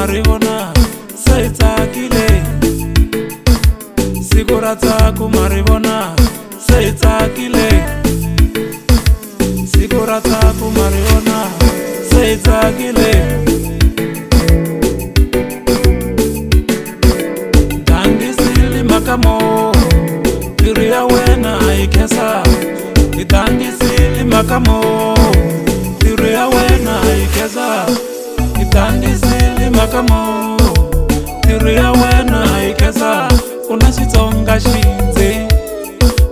ma ri vona se hi tsakile siku ra ntsako ma ri vona se hi tsakile siku ra ntsako ma ri vona se hi tsakile dangisile makamo ntirho ya wena a yi khensa hi dangisile makamo ntirho ya wena a yi khensa hi dangisile makamo ntirho ya wena a yi khensa u na Xitsonga xidzi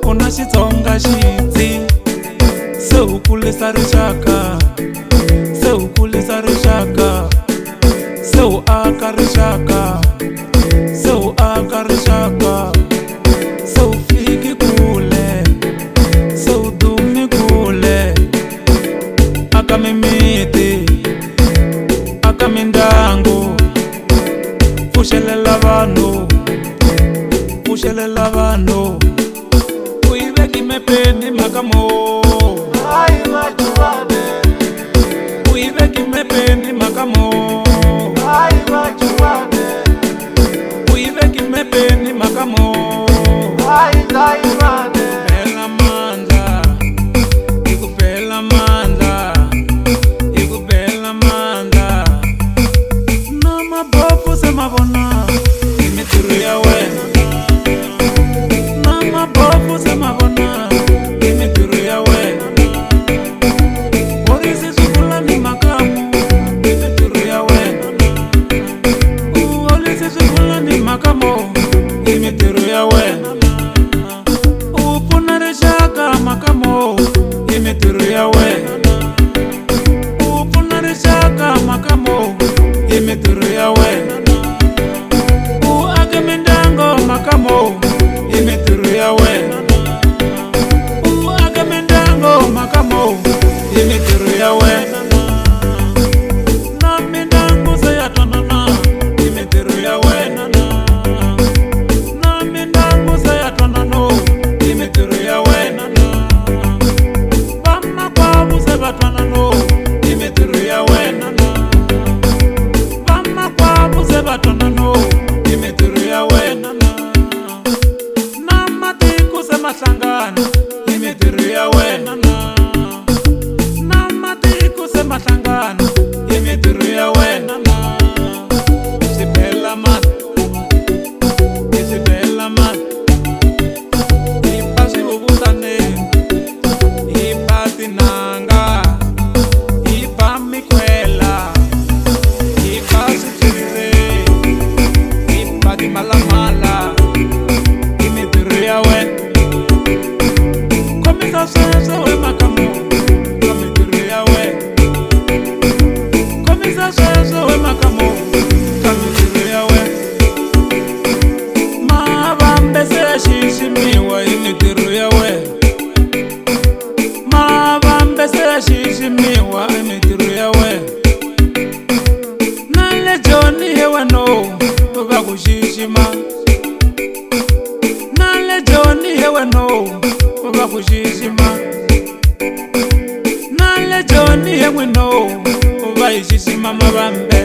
u na Xitsonga xidzi se u kulisa rixaka se u kulisa rixaka se u aka rixaka se u aka rixaka se u fiki kule se u dumi kule aka mimiti aka mindyangu pfuxelela vanhu pfuxelela vanhu u yi veki mepeni mhaka mo Hayi Majubane, u yi veki mepeni mhaka mo hayi Majubane, u yi veki mepeni mhaka mo hayi Dayimane, bela mandla hi ku bela mandla hi ku bela mandla na mabofu se ma vona hi mintirho ya wena na mabofu se ma vona hi mintirho ya wena horisi swi vula ni makamu hi mintirho ya wena u horisi swi vula ni makamu hi mintirho ya wena u pfuna rixaka makamo hi mintirho ya wena u pfuna rixaka makamo hi mintirho ya wena u ake mindyangu makamo hi mintirho ya wena u ake mindyangu makamo hi mintirho ya wena na mindyangu se ya twanana hi mintirho ya wena na mindyangu se ya twanano hi mintirho ya wena vamakwavo se va twanano hi mintirho ya wena vamakwavo se va twanano hi mintirho ya wena na matiko se ma hlangana hi mintirho ya wena na matiko se ma hlangana hi mintirho ya wena swi bela mani hi swi bela mani hi ba swivuvutane hi ba tinanga hi ba mikwela hi ba switswiriri hi ba timalamala hi mintirho ya wena khomisa sweswo we makamu ka mintirho ya wena khomisa sweswo we makamu ka mintirho ya wena mavambe se ya xiximiwa hi mintirho ya wena mavambe se ya xiximiwa hi mintirho ya wena na le joni he weno va ku xixima na le joni he weno va ku xixima na le joni he n'wino va hi xixima mavambe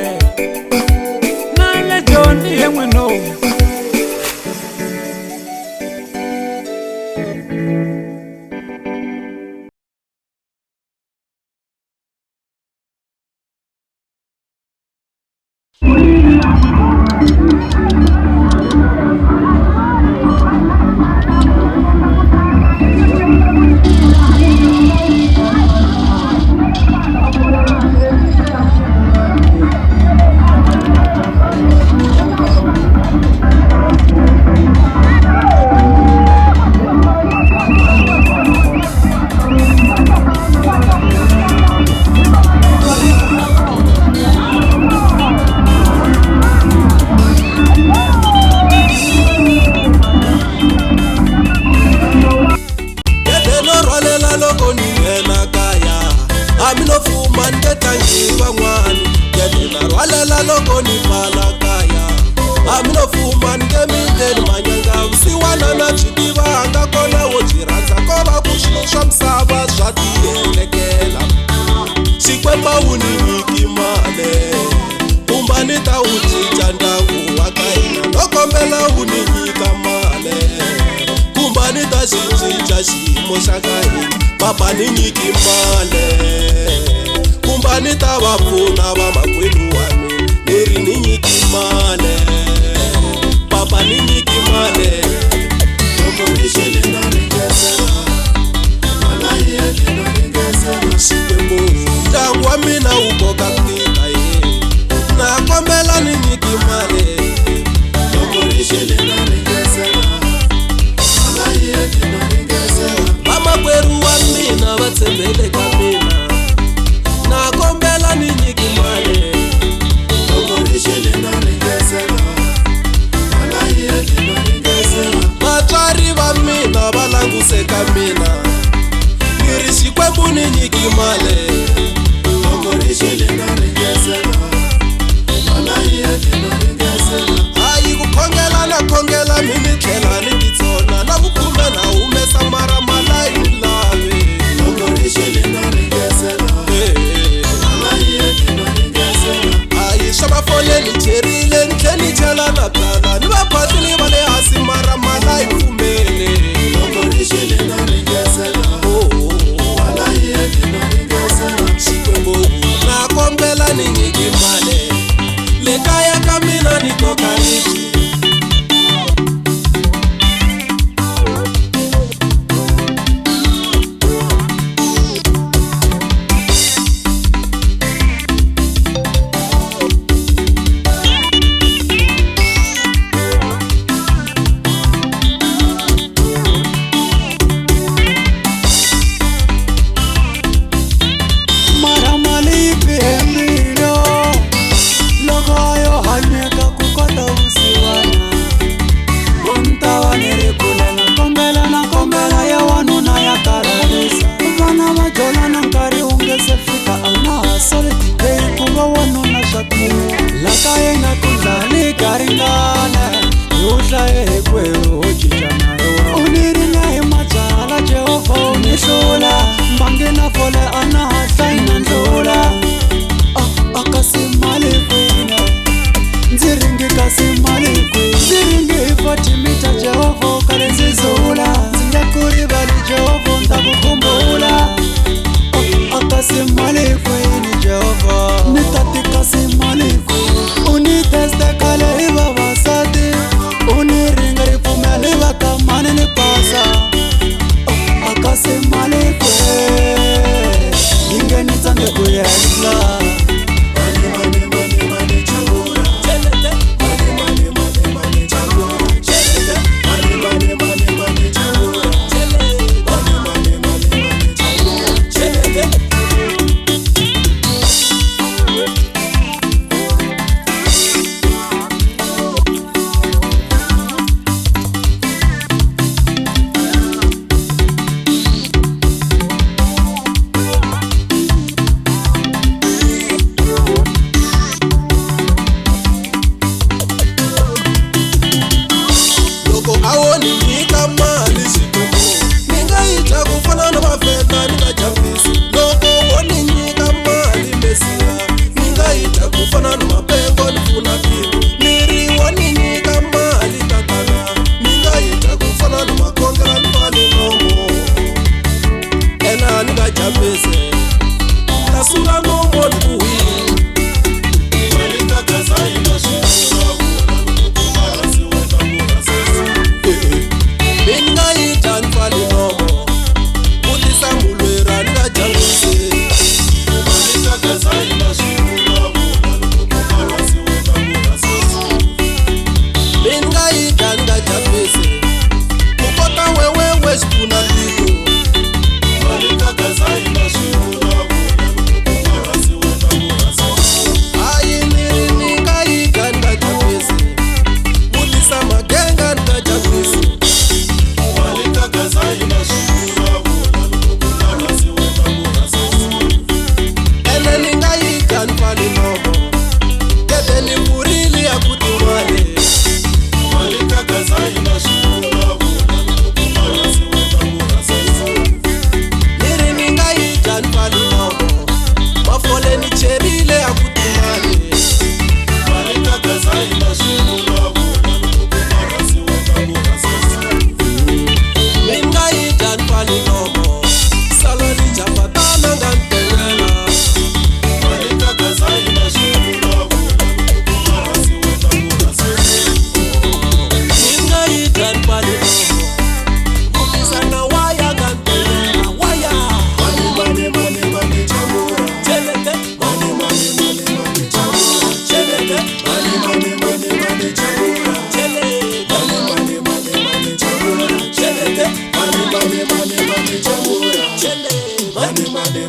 na le joni he n'wino. Gede no rhwalela loko ni nghena kaya hambi no fuma ni nge tlangi van'wani gede na rhwalela loko ni pfala kaya hambi no fuma ni nge miteli manyanga vusiwana na byi tivanga kona wo byi rhandza ko va ku swilo swa misava swa tiendlekela Xikwembu a wu ni nyiki mali kumba ni ta wu Papa ni nyiki male kumba ni ta va pfuna vamakwenu wa mina ni ri ni nyiki male papa ni nyiki male Loko ri xele na ringesela Mana yi endli na ringesela Xikwembu ndyangu wa mina wu koka tika ye na kombela ni nyiki male Loko ri xele na ringesela Mana yi endli na ringesela vamakwerhu wa mina va tshembele ka mina na kombela ni nyiki male Loko ri xele na ringesela Mana yi endli na ringesela vatswari va mina va languse ka mina ni ri Xikwembu ni nyiki male Loko ri xele na ringesela Mana yi endli na ringesela hayi ku khongela na khongela mi ni tlhela ni titsona na vukhume na humesa mara mala yi lavi Loko ri xele na ringesela Mana yi endli na ringesela hayi swa mafole ni cherile ni tlhe ni chela na byala ni vaphasile va le hansi mara mala yi pfumele Loko ri xele na ringesela Oh, oh, oh. Mana yi endli na ringesela Xikwembu na kombela ni nyiki male le kaya ka mina ni koka ribye Mara mali yi bihe mbilu loko yo hanyeka ku kota vusiwana u ni ta va ni ri kule na kombela na kombela ya wanuna ya karhalisa vana va jola na nkarhi wu nge se fika a na ha soli tideyi ku va wanuna swa tika la ka yena ku ndlali ka ringana hi wu hlaye hinkwerhu ho cincana hi wona u ni ringa hi mabyala Jehovha u ni hlula mbangi na fole a na ha hlayi na ndlula a kasi mali kwini ndzi ringi kasi mali kwini ndzi ringi hi 40 mita Jehovha u kale ndzi zula ndzi nga ku rivali Jehovha ni ta ku khumbula a kasi mali kwini Jehovha ni ta ti kasi mali kwini u ni teste khale hi vavasati u ni ringa ripfumelo hi va ka mani ni pasa a kasi mali kwini yi nge ni tsandze ku endla Mani mani mani mani chakura Mani mani mani mani chakura Mani mani mani mani chakura Mani mani mani mani chakura Loko a wo ni nyika mali Xikwembu ni nga yi dya ku fana na mavhenda ni nga jambisi loko wo ni nyika mali Mesiya ni nga yi dya ku fana na mapengo ni pfuna tiko ni ri wo ni nyika mali tatana ni nga yi dya ku fana na makhongela ni pfale nomo ena ni nga jambisi ta sula nomo ni ku hwini Mali ta gaza yi na swivula vula loko ku nga rhasiwa ta ku rhasisa mi nga yi dya ni pfale nomo vutisa mulweri.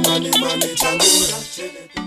mani mani changura chelete.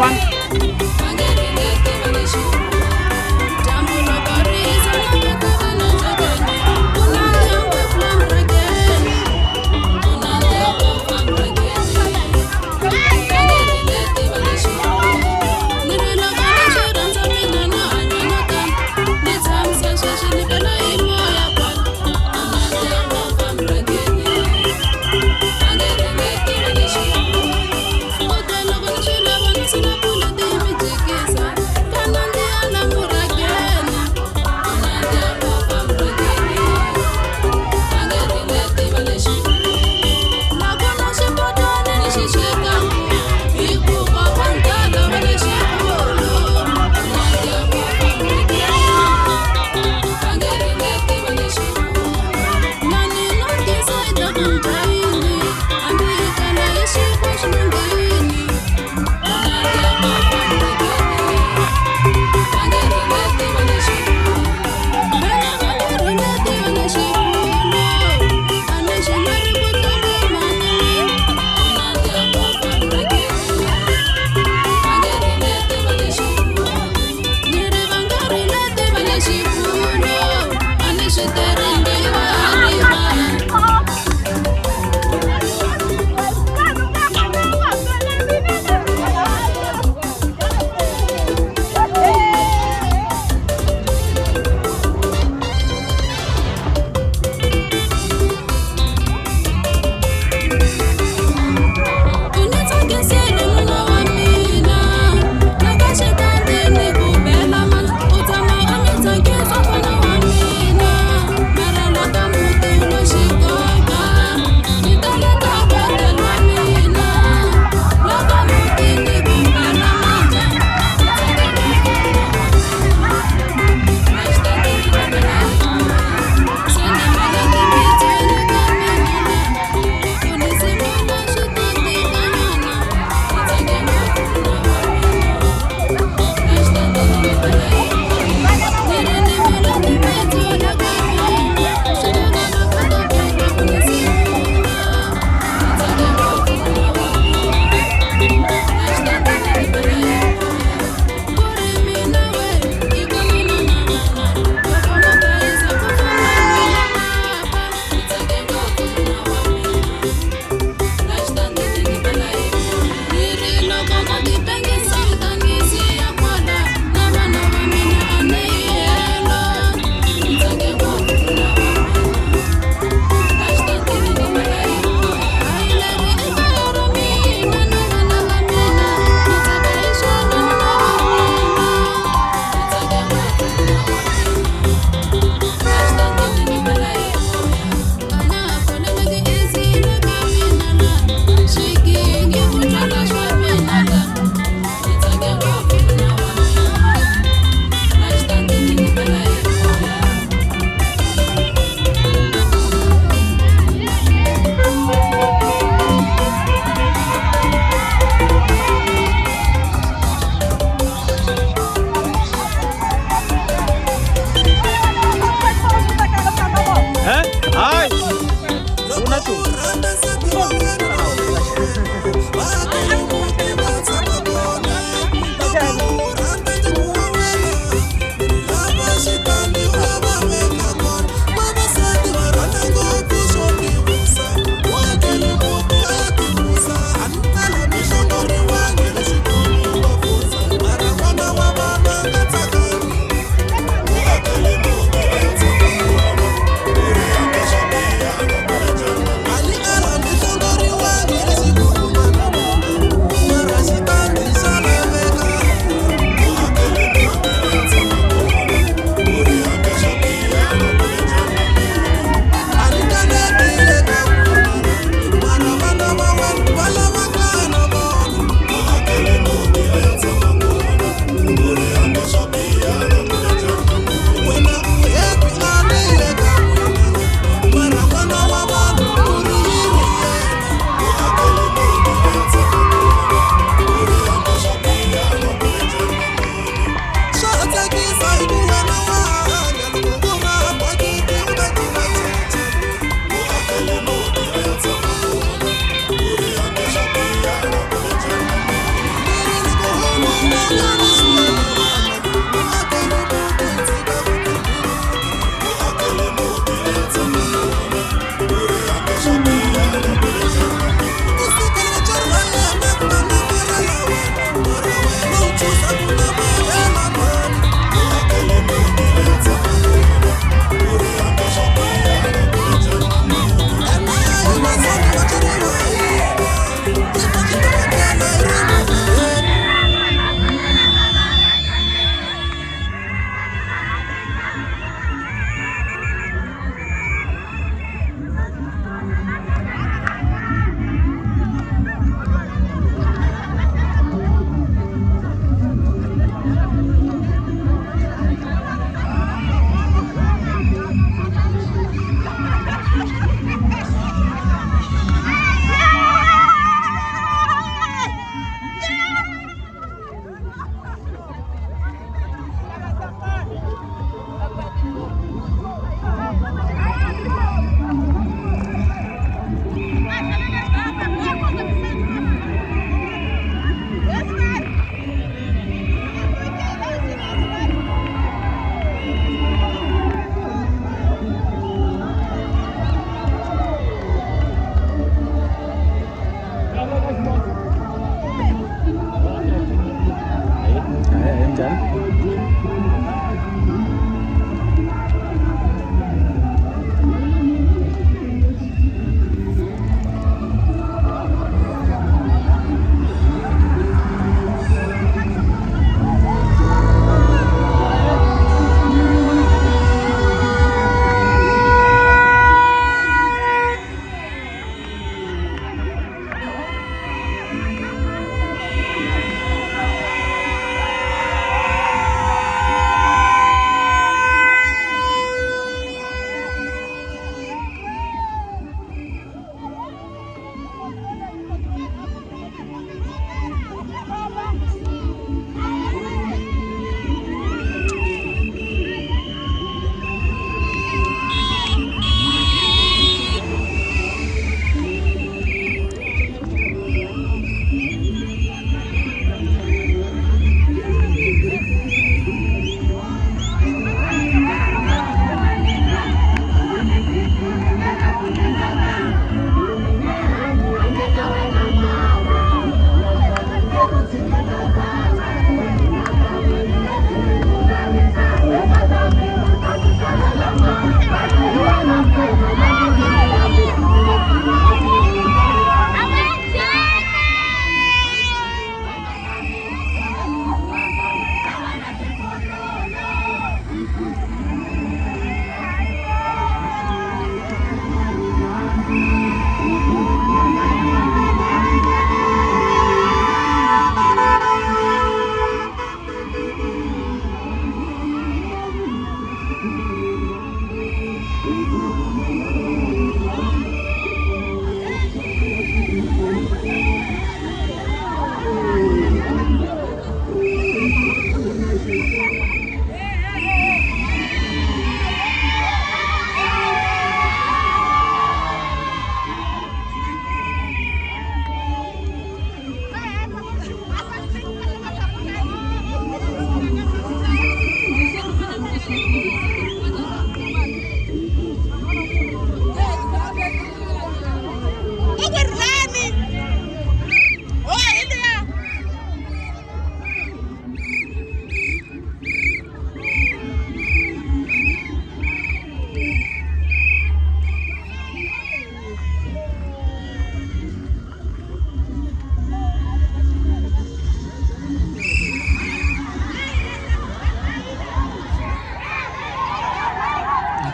Fambani.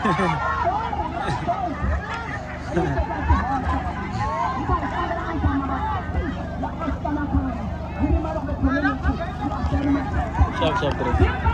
Xavi, xavi, peraí.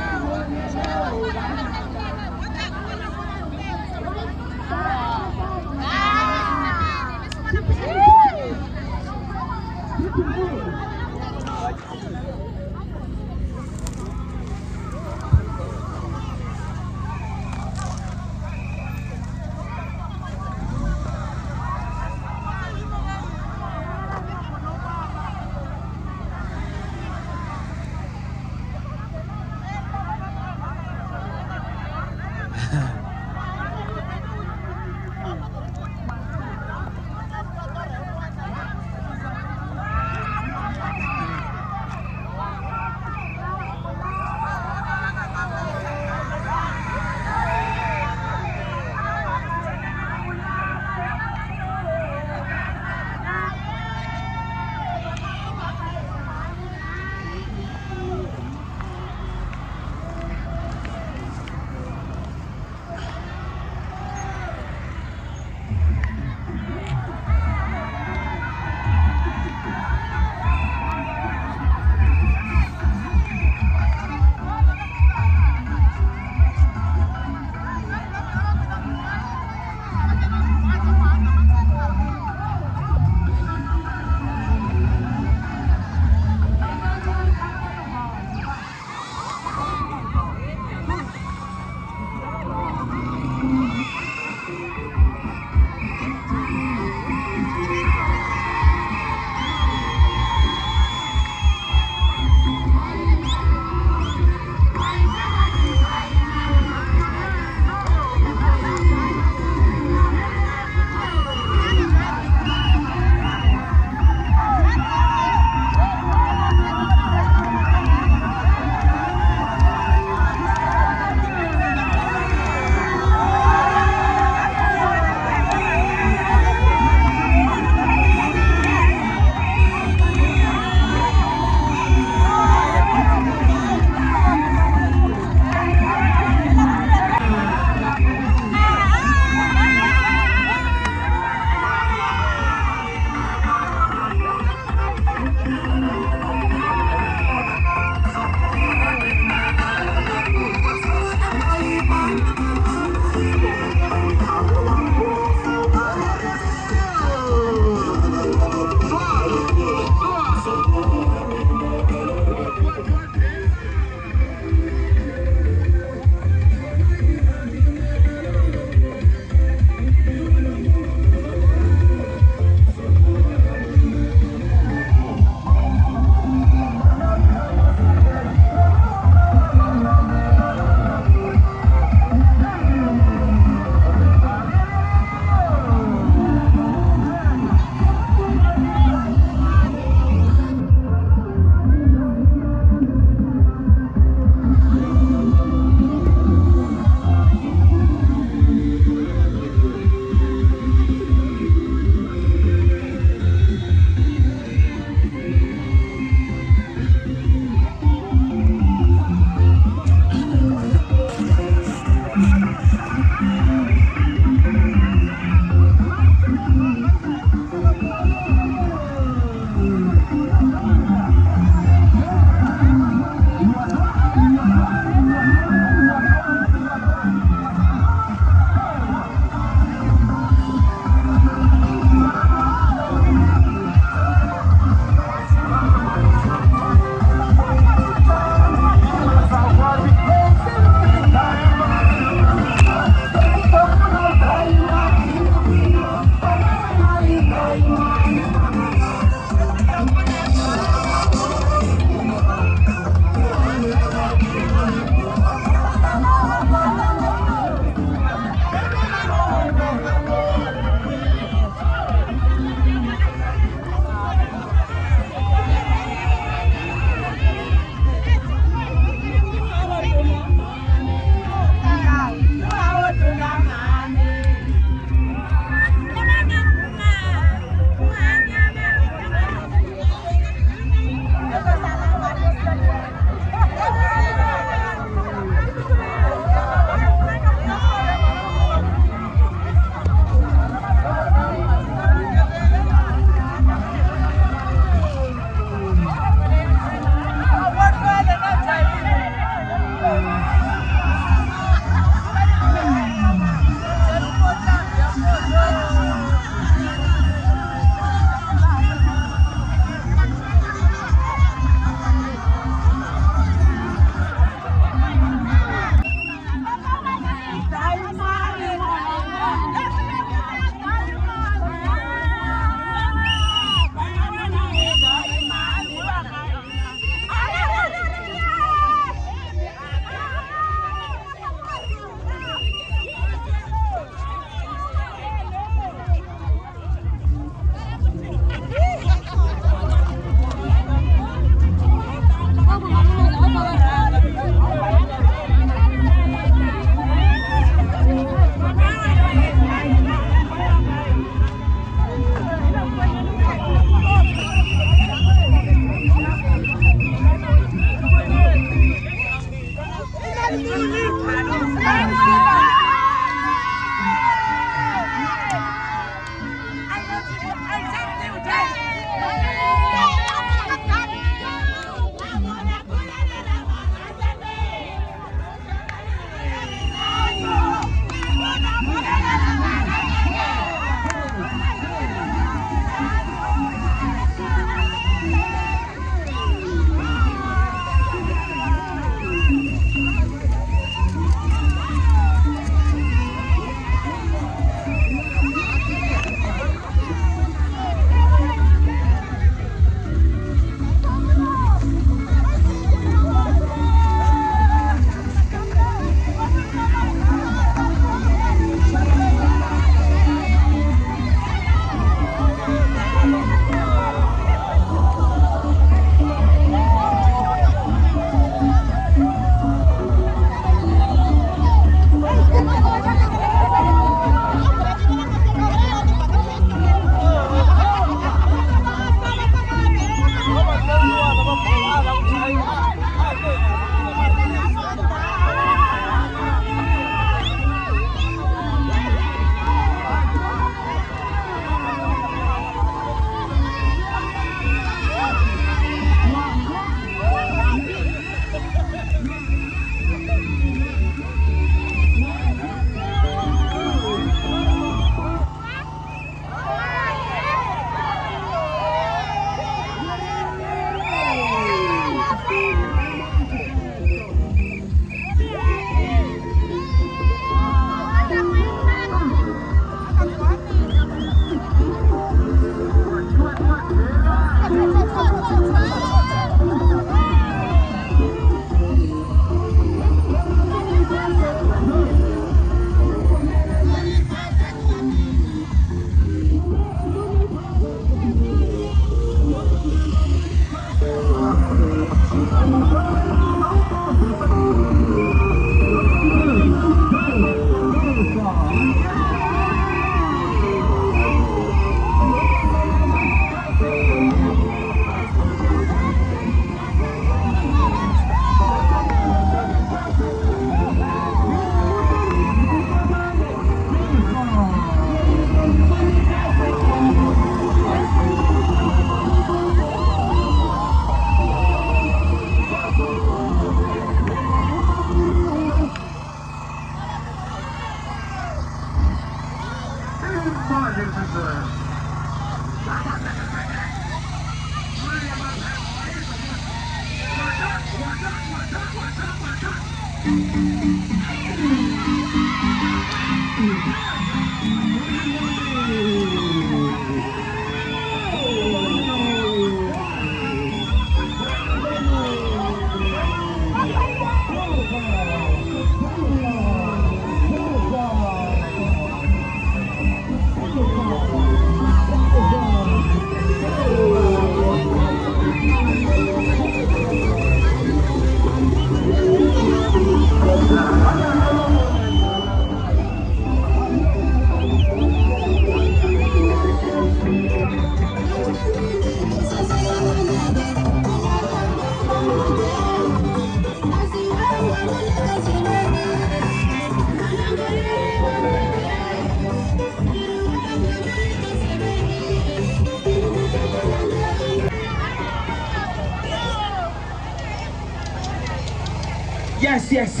Yes, yes.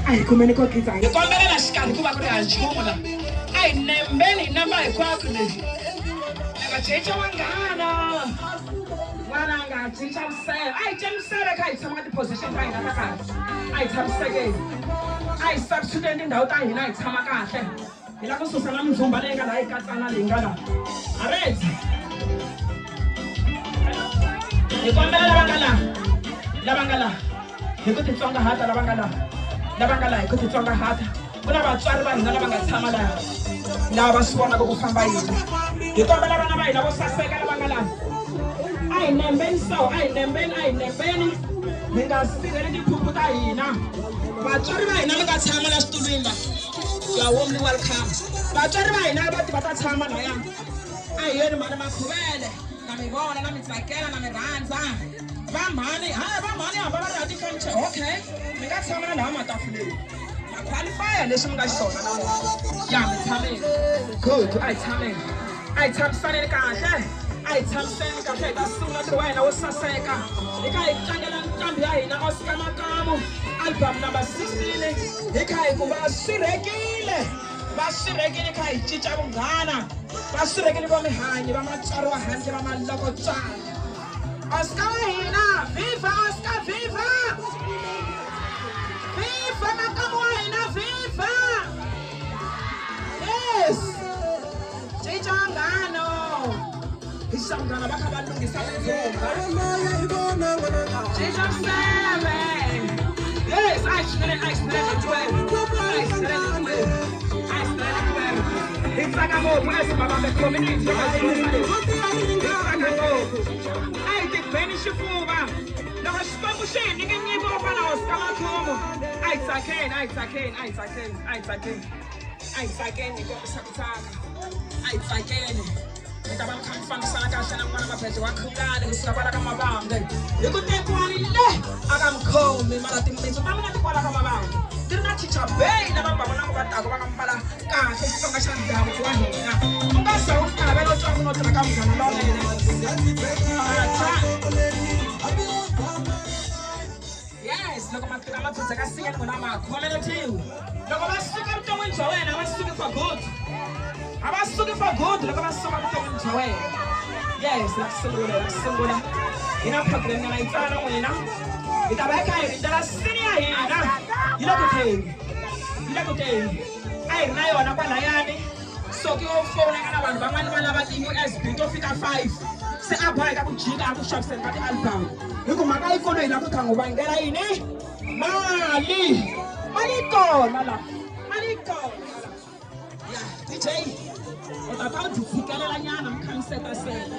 A hi kumeni ko khidza. Hi kombela la xikarhi ku va ku ri ha nchumu la. A hi nembeni hi namba hinkwako leswi. Loko cinca vanghana. N'wananga cinca miseve. A hi cinca miseve kha hi tshama ka ti-position ta hina ta kahle. A hi tshamisekeni. A hi substitute tindhawu ta hina hi tshama kahle. Hi lava ku susa na mindzhumba leyi nga laha yi katsana leyi nga laha. Aredzi. Hi kombela lava nga laha. Lava nga laha. Hi ku titsongahata lava nga laha. Lava nga laha hi ku titsongahata. Ku na vatswari va hina lava nga tshama laha. Lava va swi vonaka ku famba yini. Hi kombela vana va hina vo saseka lava nga laha. A hi nembeni so, a hi nembeni, a hi nembeni. Mi nga sirheli tiphuphu ta hina. Vatswari va hina mi nga tshama la switulwini la. You are warmly welcome. Vatswari va hina va ti va ta tshama laya. A hi yeni mhani Makhuvele. Na mi vona, na mi tsakela, na mi rhandza. Va mhani, ha va mhani hamba va ri ha ti-furniture. Okay, mi nga tshama na laha matafuleni. Ma qualify leswi mi nga xiswona na vona. Ya mi tshameni. Good, a hi tshameni. A hi tshamisaneni kahle. A hi tshamiseni kahle hi ta sungula ntirho wa hina wo saseka. Hi kha hi tlangela nqambi ya hina Oscar Makamu album number 16 hi kha hi ku va swirhekile va swirhekile kha hi cinca vunghana va swirhekile va mihanyi va matswariwa handle va malokotswana Oscar wa hina viva Oscar viva viva Makamu wa hina viva yes cinca vanghana hi xangana va kha va lunghisa mindzhumba cinca miseve yes a hi xinene a hi xinene twelve a hi xinene twelve a hi xinene twelve hi tsaka ngopfu as Mbabambe community hi tsaka ngopfu a hi tibeni xifuva loko Xikwembu xi hi nyike nyiko yo fana Oscar Makhomo a hi tsakeni a hi tsakeni a hi tsakeni a hi tsakeni a hi tsakeni hi kombisa ku tsaka a hi tsakeni mi ta va mi kha mi fambisana kahle na n'wana mabedle wa khungane kusuka kwala ka mavambe hi ku tekiwani le a ka mukhomi mara timitsu ta mina ti kwala ka mavambe ti ri na chicha bay lava mi va vonaka va taku va nga mbala kahle xitsonga xa ndhavuko wa hina u nga za u navela u twa ku no tirha ka munghana lonene Yes, loko matluka ma dzudzeka siya ni n'wina ma khomeletiwi. Loko va suka vuton'wini bya wena va suki for good. A va suki for good loko va suka vuton'wini bya wena. Yes, la ku sungula, la ku sungula. Hi na program nyana yi tsana n'wina. Hi ta va hi kha hi rindzela sini ya hina. Yi le ku teni. Yi le ku teni. A hi ri na yona kwalayani. Soki wo fona na vanhu van'wana va lava ti-USB to fika 5 se a boheka ku jika a ku xaviseni ka ti-album hi ku mhaka yikulu hi la ku kha n'wi vangela yini mali mali yi kona la mali yi kona la ya DJ u ta ta u byi tshikelela nyana mi kha mi setaseta.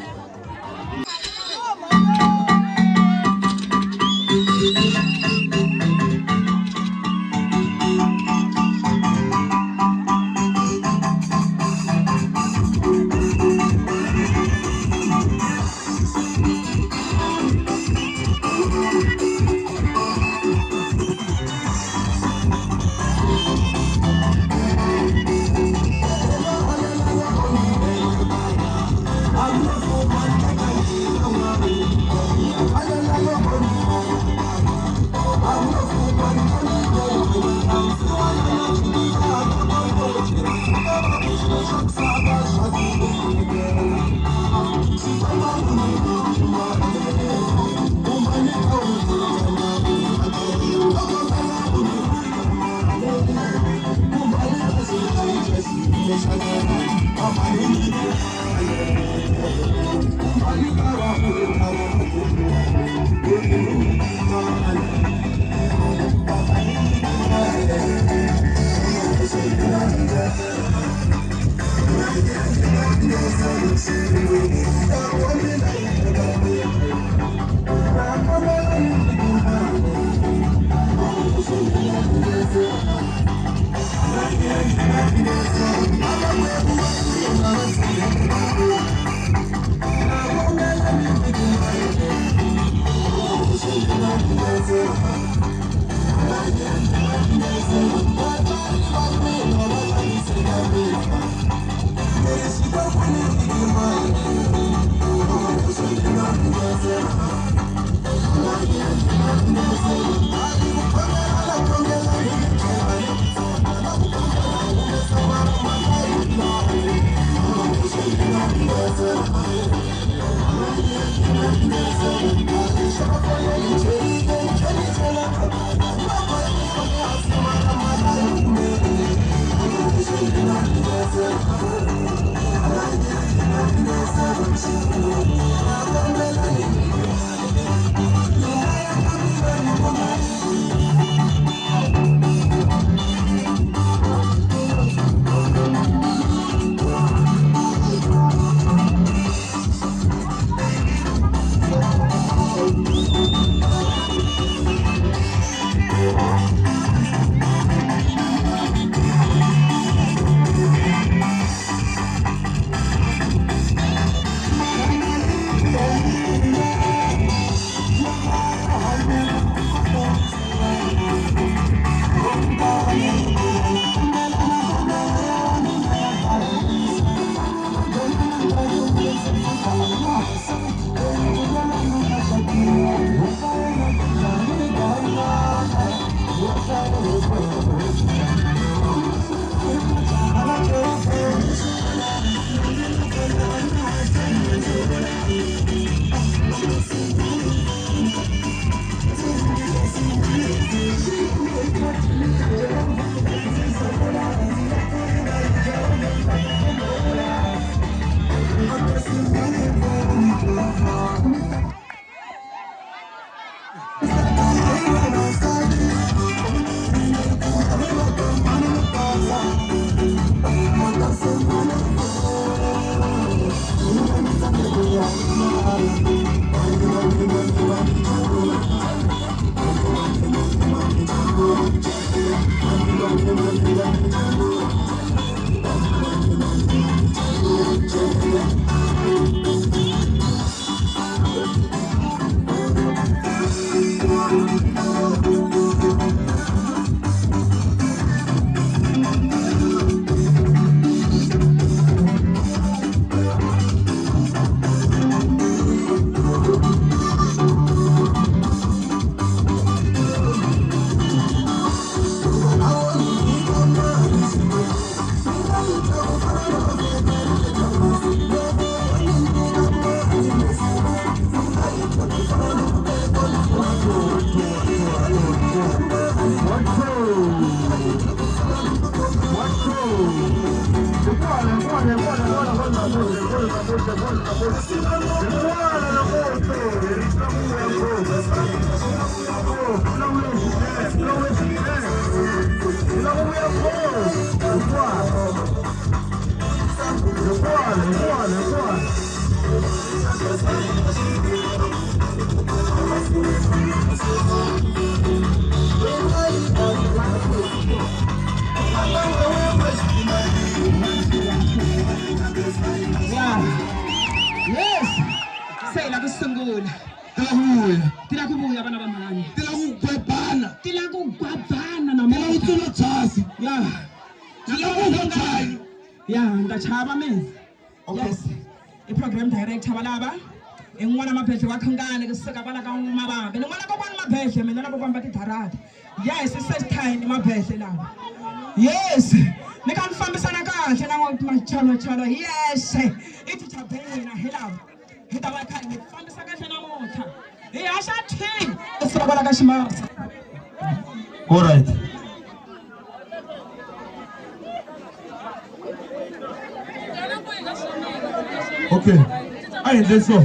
Yes. Se la ku sungula. Ti la ku vuya. Ti la ku vuya vana va mhani. Ti la ku gwebana. Ti la ku gwabana Ti la ku tsula byasi. Ya. Ti la ku dya byanyi. Ya, ni ta chava mina. Yes. I program director valava. I n'wana Mabedle wa Khungani kusuka kwala ka Mavambe. Ni n'wana kokwani Mabedle mina na kokwani va tidarata. Yes, i sesitime Mabedle lava. Yes. Ni kha ni fambisana kahle na machalochalo. Yes. I teacher Bena hi lava. Hi ta va kha hi fambisa kahle namuntlha. Hi haxa team kusuka kwala ka Ximasa. All right. Okay, a hi endleni so.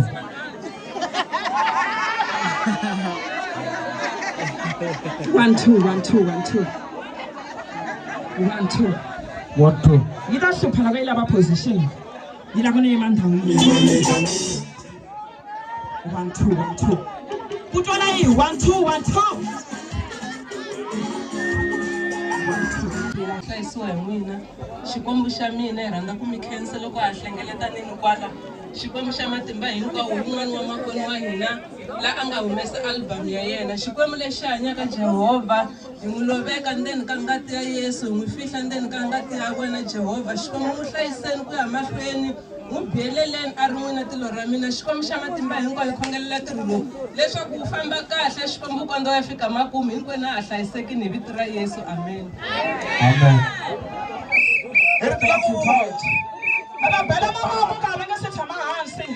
One two one two one two one two. One two. Yi ta hlupha loko yi lava position. Yi lava ku ni yima ndhawu yin'we. One two one two. Ku twala yi one two one two. One two. Hlayisiwa hi n'wina Xikwembu xa mina. Hi rhandza ku mi khensa loko ha hlengeletanini kwala. Xikwembu xa matimba hinkwawo, wun'wana wa makwenu wa hina la a nga humesa album ya yena, Xikwembu lexi hanyaka Jehovha, hi n'wi loveka ndzeni ka ngati ya Yesu, hi n'wi fihla ndzeni ka ngati ya wena Jehovha. Xikwembu, n'wi hlayiseni ku ya mahlweni, n'wi biyeleleni a ri n'wina tilo ra mina. Xikwembu xa matimba hinkwayo, hi khongelela ntirho lowu leswaku wu famba kahle. Xikwembu, kondza ya fika makumu, hinkwenu a ha hlayisekini hi vito ra Yesu, amen. Amen. Thank you, God. Va bela mavoko ka va nga se tshama hansi.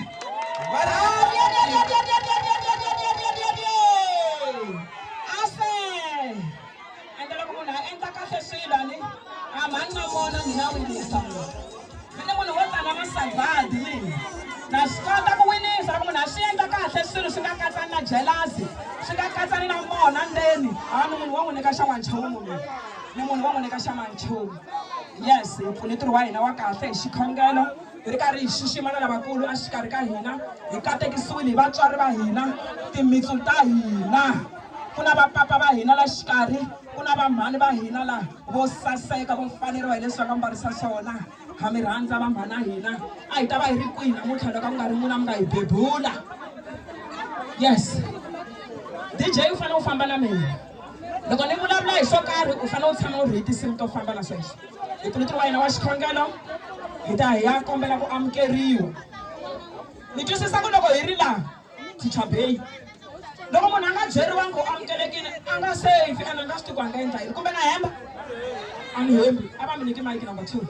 Ase. Ende loko munhu a endla kahle swilo ani a mhani na mona mina winisa mina. Mina munhu wo tala masagwadi mina. Na swi kota ku winisa loko munhu a swi endla kahle swilo swi nga katsani na jealousy, swi nga katsani na mona ndzeni. A ni munhu wo n'wi nyika xa n'wanchumu mina. Ni munhu wo n'wi nyika xa n'wanchumu. Yes, hi pfune ntirho wa hina wa kahle hi xikhongelo, hi ri karhi hi xixima na lavakulu exikarhi ka hina. Hi katekisiwile hi vatswari va hina, timitsu ta hina. Ku na vapapa va hina la xikarhi, ku na vamhani va hina la vo saseka, vo faneriwa hi leswi va nga mbarisa swona. Ha mi rhandza vamhana hina. A hi ta va hi ri kwihi namuntlha loko a ku nga ri n'wina mi nga hi bebula? Yes. DJ, u fanele u famba na mina. Loko ni vulavula hi swo karhi, u fanele u tshama u ri hi tinsimu to famba na sweswo. Hi ntirho wa hina wa xikhongelo, hi ta hi ya kombela ku amukeriwa. Ni twisisa ku loko hi ri laha, Teacher Bay, loko munhu a nga byeriwangi ku amukelekile, a nga safe and a nga swi tivi ku a nga endla yini. Kumbe na hemba? A ni hembi. A va mi nyiki mic number 2.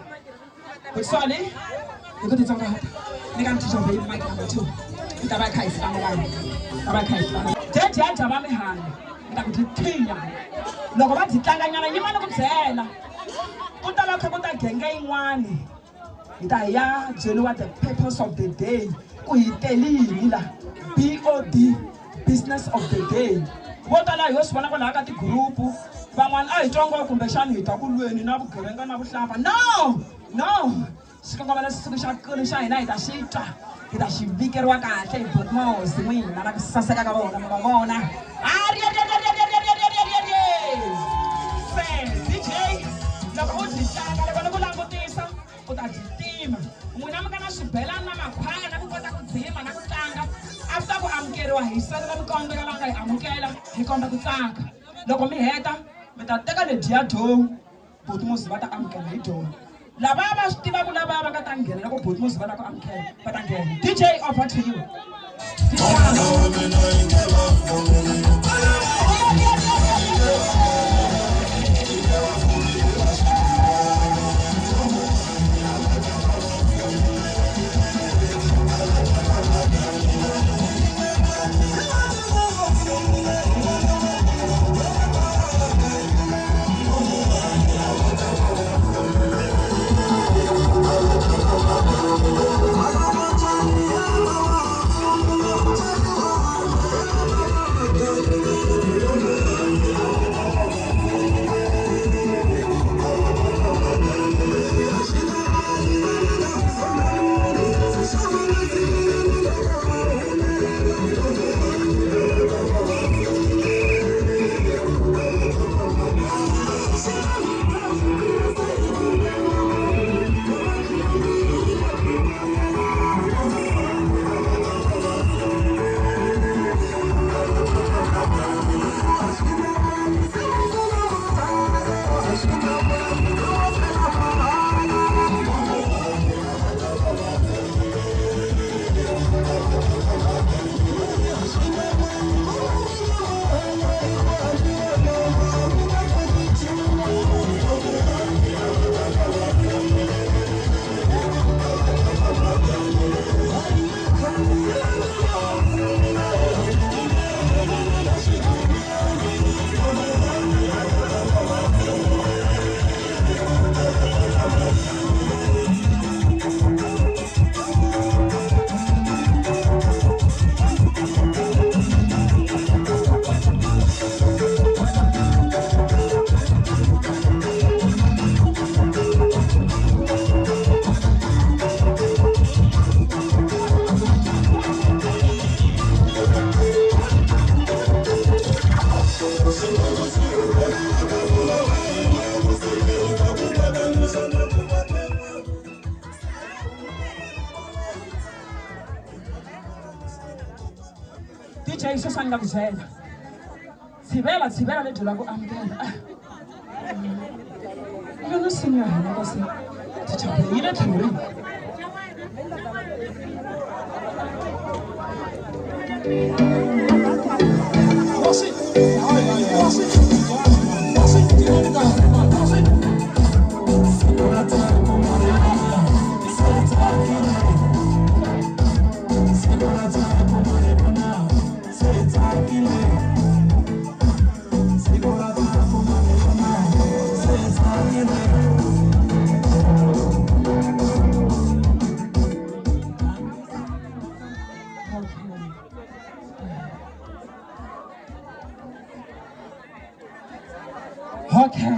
Kutswani hi ku titsongahata nyika Teacher Bay mic number 2. Hi ta va hi kha hi hlamulana. Ta va hi kha hi hlamulana. Dye dya va mihanya. Ni ta ku dyi thinya. Loko va dyi tlanganyana, yima ni ku byela. Ku ta va kha ku ta genge yin'wani. Hi ta hi ya byeriwa the purpose of the day, ku hi tele yini la. BOD, business of the day. Vo tala hi yo swi vona kwalaha ka ti-group. Van'wana a hi twanga kumbexani hi ta ku lweni na vugevenga na vuhlampfa. No! No! Xikongomelo siku xa kulu xa hina hi ta xi twa, hi ta xi vikeriwa kahle hi Botmos n'wina na ku saseka ka vona mi va vona. Se DJ, loko u byi tlanga, loko ni ku langutisa u ta byi tima. N'wina mi nga na swibelani na makhwaya na ku kota ku dzima na ku tlanga. After ku amukeriwa hi salela mikondzo ya lava nga hi amukela, hi komba ku tsaka. Loko mi heta mi ta teka ledyiya domu, Botmos va ta amukela hi dyona. Lava va swi tivaka, lava va nga ta nghena loko Botmos va lava ku amukela, va ta nghena. DJ, over to you. Sweswi a ni nga ku byela. Tshivela tshivela lebyi la ku amukela. Yona nsimu ya hina kasi tichapeni yi le tlhelo rihi? Okay.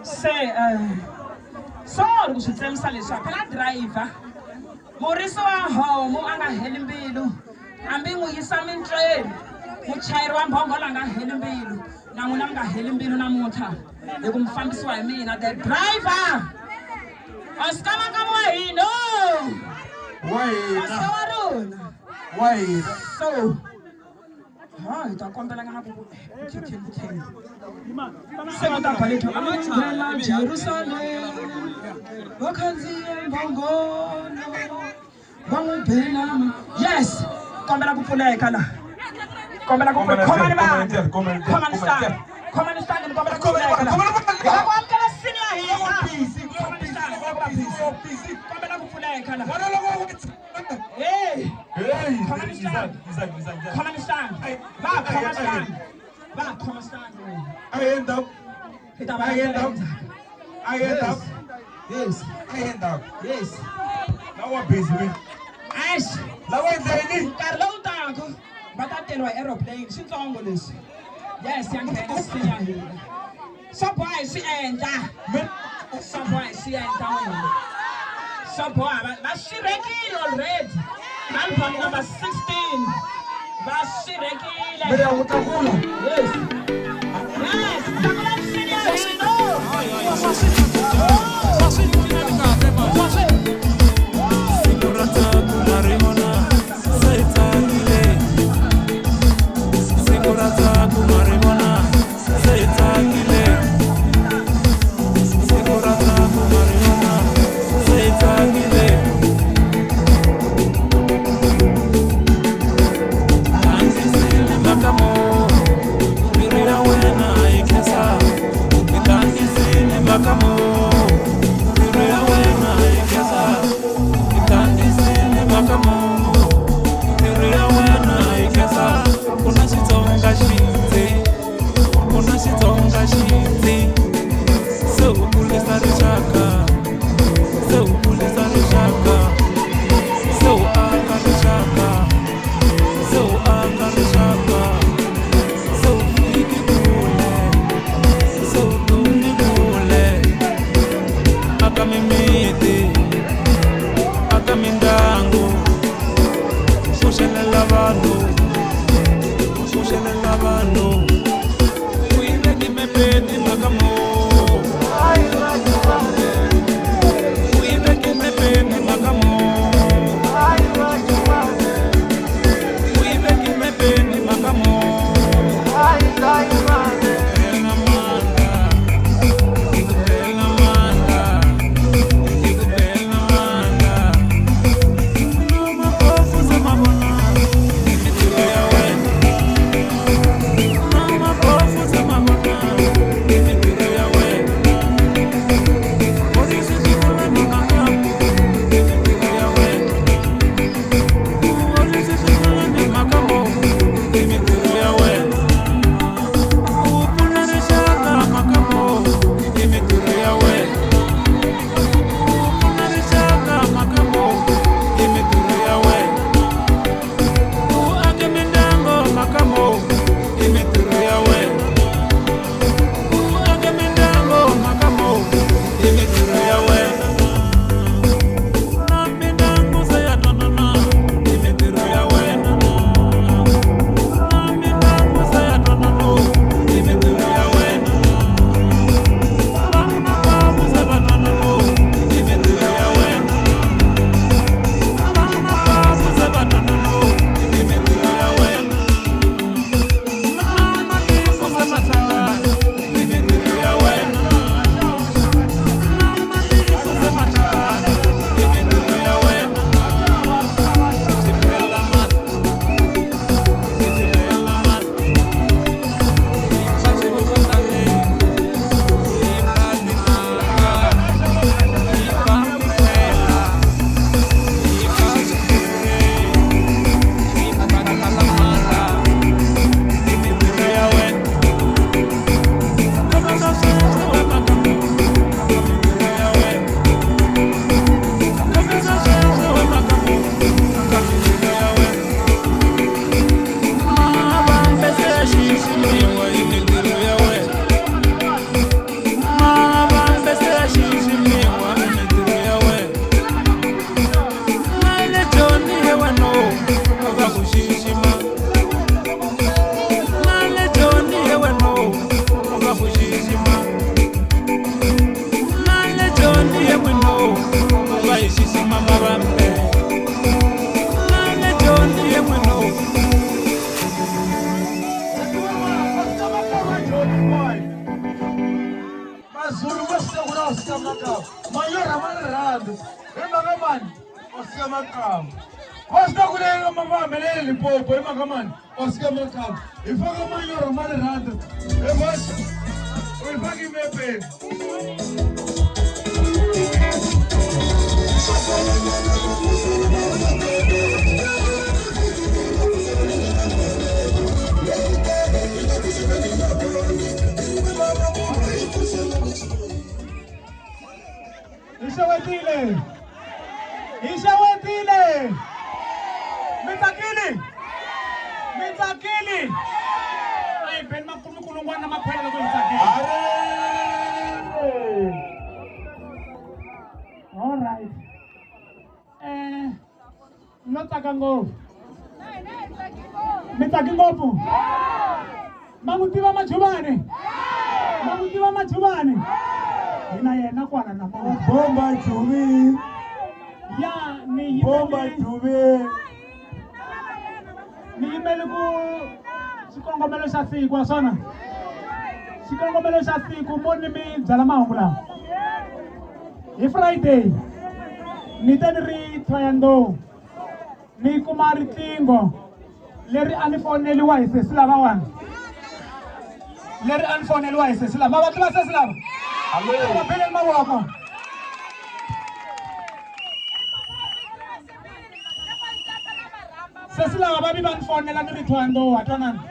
Se sorry ku swi tsemisa leswiya phela driver murisi wa homu a nga heli mbilu hambi n'wi yisa mintsweni muchayeri wa mbhongolo a nga heli mbilu na n'wina mi nga heli mbilu namuntlha hi ku mi fambisiwa hi mina the driver osikamakama wa hina Wa hina. Oscar wa rona Wa hina. So ha hi ta kombela ngana ku vukhetheni vukheni se ku ta ba lethu a nghena Jerusalem va khandziye mbhongolo va n'wi bela yes kombela ku pfuleka la kombela ku pfuleka khomani vanhu khomani stangi khomani stangi ni kombela ku pfuleka la hi la ku amukela sini ya hina khomani stangi kombela ku pfuleka la hey khomani stangi khomani stangi va khoma stangi va khoma stangi wena I end up. hi ta va I end up. I end up. Yes. I end up. Yes. Lawa busy we. Eish. Lawa endleni. Nkarhi lowu taka va ta teriwa hi aeroplane switsongo leswi. Yes, ya nghena sini ya hina. Swo boha hi swi endla. Swo boha hi swi endla wena. Swo boha va va swi rekile already. Album number 16. Va swi rekile. Mira ku tlakula. Yes. Yes, tlakula sini ya hina. Siku ra ntsako ma ri vona se hi tsakile. Siku ra ntsako ma ri vona se hi tsakile. Siku ra ntsako ma ri vona se hi tsakile. Tlangisile mhaka mo, mbilu ya wena yi khensa. Hi tlangisile mhaka mo, mbilu ya wena yi khensa. Hi tlangisile mhaka mo, mbilu ya wena yi khensa. Ku na Xitsonga xindzi, ku na Xitsonga xindzi. Se u kulisa rixaka, se u kulisa rixaka, se u aka rixaka, se u aka rixaka, se u fiki kule, se u dumi kule. Aka mimiti, aka mindyangu, pfuxelela vanhu, pfuxelela vanhu. U yi veki mepeni mhaka mo, u yi veki mepeni mhaka mo, u yi veki mepeni mhaka mo. Hela mandla, hi ku bela mandla, hi ku bela mandla. No mapofu se ma vona hi mintirho ya wena. No mapofu se ma vona hi mintirho ya wena. rirhandzu hi mhaka mani Oscar Makamu va swi ta ku leyi nga va humelele Limpopo hi mhaka mani Oscar Makamu hi faka manyoro ma rirhandzu hi mhaka u yi faki mepeni. Hi xewetile. Hi xewetile. Mi tsakile? Mi tsakile? A hi beni makulungwana na makhwela loko hi tsakile. All right. Eh, no tsaka ngopfu. Mi tsaki ngopfu? Ma n'wi tiva Majubane? Ma n'wi tiva Majubane? Hi na yena kwala namuntlha. Bomba Juvi. Ya ni Bomba yimele Juvi. ni yimele ku xikongomelo xa siku wa swona xikongomelo xa siku mo ni mi byala mahungu lawa hi Friday ni te ni ri Thohoyandou ni kuma riqingho leri a ni foneliwa hi sesi lavawani leri a ni foneliwa hi sesi lava ma va tiva sesi lava va beleni mavoko sesi lava va vi va ni fonela ni ri Thohoyandou wa twanana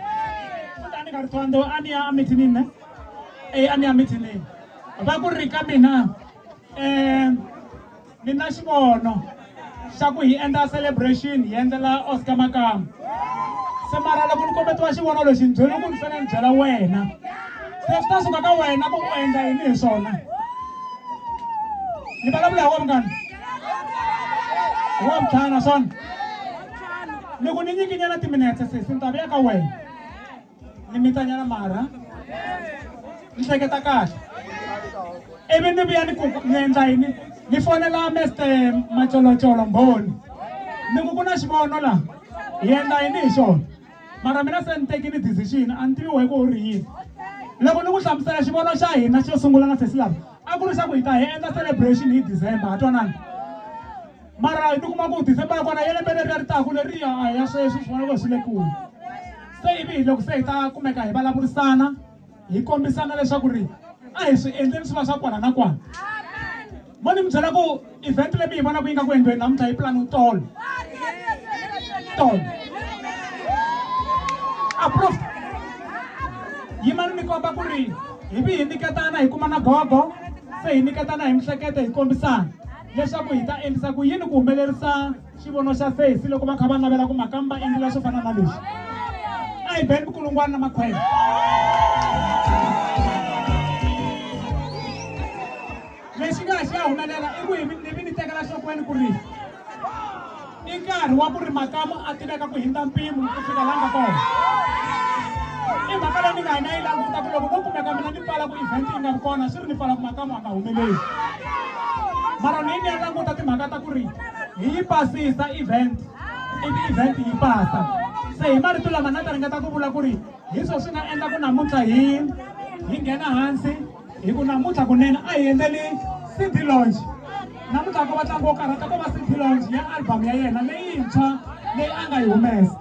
futhi a ni nga ri Thohoyandou a ni ya emithinini ne e a ni ya mithinini va ku ri ka mina um Ni na xivono xa ku hi endla celebration hi endlela Oscar Makamu. Se mara loko ni kombetiwa xivono lexi ni byeriwe ku ni fanele ni byela wena. Se swi ta suka ka wena ku u endla yini hi swona. Ni vulavula hi wa vungani? Hi wa vutlhanu swona? Ni ku ni nyikinyana timinetse sesi ni ta vuya ka wena. Ni mitanyana mara ni hleketa kahle ivi ni vuya ni ku ni endla yini ni fonela Mr Macolocolo Mbhoni ni ku ku na xivono la hi endla yini hi xona mara mina se ni tekile decision a ni tivi wehe ku u ri yini loko ni ku hlamusela xivono xa hina xo sungula na sesi lava a ku ri xa ku hi ta hi endla celebration hi December ha twanana mara ni kuma ku December ya kona ya lembe leriya ri taku leriya a hi ya sweswi swi vona ku swi le kule se ivi hi loko se hi ta kumeka hi vulavurisana hi kombisana leswaku ri a hi swi endleni swi va swa kwala na kwala mo ni mi byela ku event leyi mi yi vonaka yi nga ku endliweni namuntlha yi pulani tolo tolo approved yimani mi komba ku ri hi vi hi nyiketana hi kuma na gogo se hi nyiketana hi mihleketo hi kombisana leswaku hi ta endlisa ku yini ku humelerisa xivono xa sesi loko va kha va navela ku makamu va endlela swo fana na leswi a hi beni mikulungwana na makhwele lexi nga xi ya humelela i ku hi ni vi ni tekela nhlokweni ku ri i nkarhi wa ku ri makamu a tiveka ku hindza mpimo ku fika laha nga kona i mhaka leyi ni nga hina yi languta ku loko no kumeka mina ni pfala ku event yi nga vi kona swi ri ni pfala ku makamu a nga humeleli mara ni ni ya languta timhaka ta ku ri hi yi pasisa event ivi event yi pasa se hi marito lama na ta ringeta ku vula ku ri hi swo swi nga endla ku namuntlha hi hi nghena hansi hi ku namuntlha kunene a hi endleli CD launch namuntlha ko va ntlangu wo karhata ko va CD launch ya album ya yena leyintshwa leyi a nga yi humesa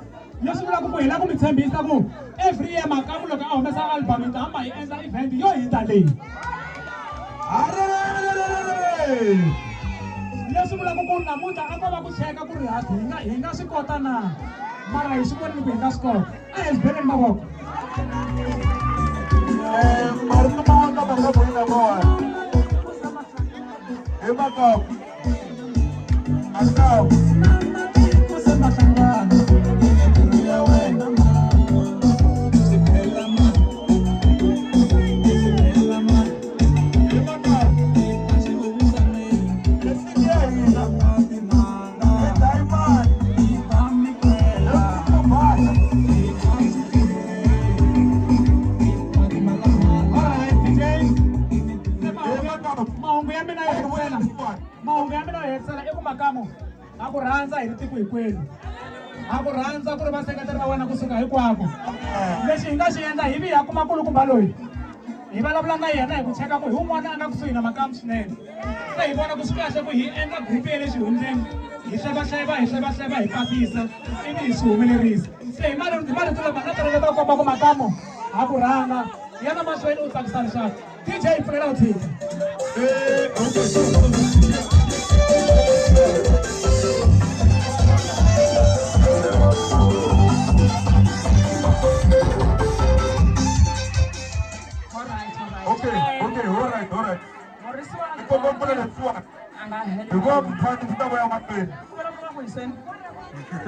leswi vulaka ku hi lava ku mi tshembisa ku every year makamu loko a humesa album hi ta hamba hi endla event yo hindza leyi leswi vulaka ku namuntlha a ko va ku cheka ku ri hi nga hi nga swi kota na mara hi swi vonile ku hi nga swi kota a hi swi beleni mavoko Marito man'wana lama nga vona kona hi makamu makamu Mahungu ya mina yo hetisela mahungu ya mina yo hetisela i ku makamu ha ku rhandza hi ri tiko hinkwenu ha ku rhandza ku ri vaseketeri va wena kusuka hinkwako lexi hi nga xi endla hi vi ha kuma kulukumba loyi Hi vulavula na yena hi ku cheka ku hi wun'wana a nga kusuhi na makamu swinene. Se hi vona ku swi kahle ku hi endla group ya le xihundleni, hi hlevahleva, hi hlevahleva, hi pasisa, ivi hi swi humelerisa. Se hi marito hi marito lama na toloveta ku komba ku makamu ha ku rhanga yana mahlweni u tsakisa rixaka. DJ pfulela u tshika. Okay, okay, all right, all right. Ni komba mpfula leswiwani. Hikuva mphani swi ta vuya mahlweni.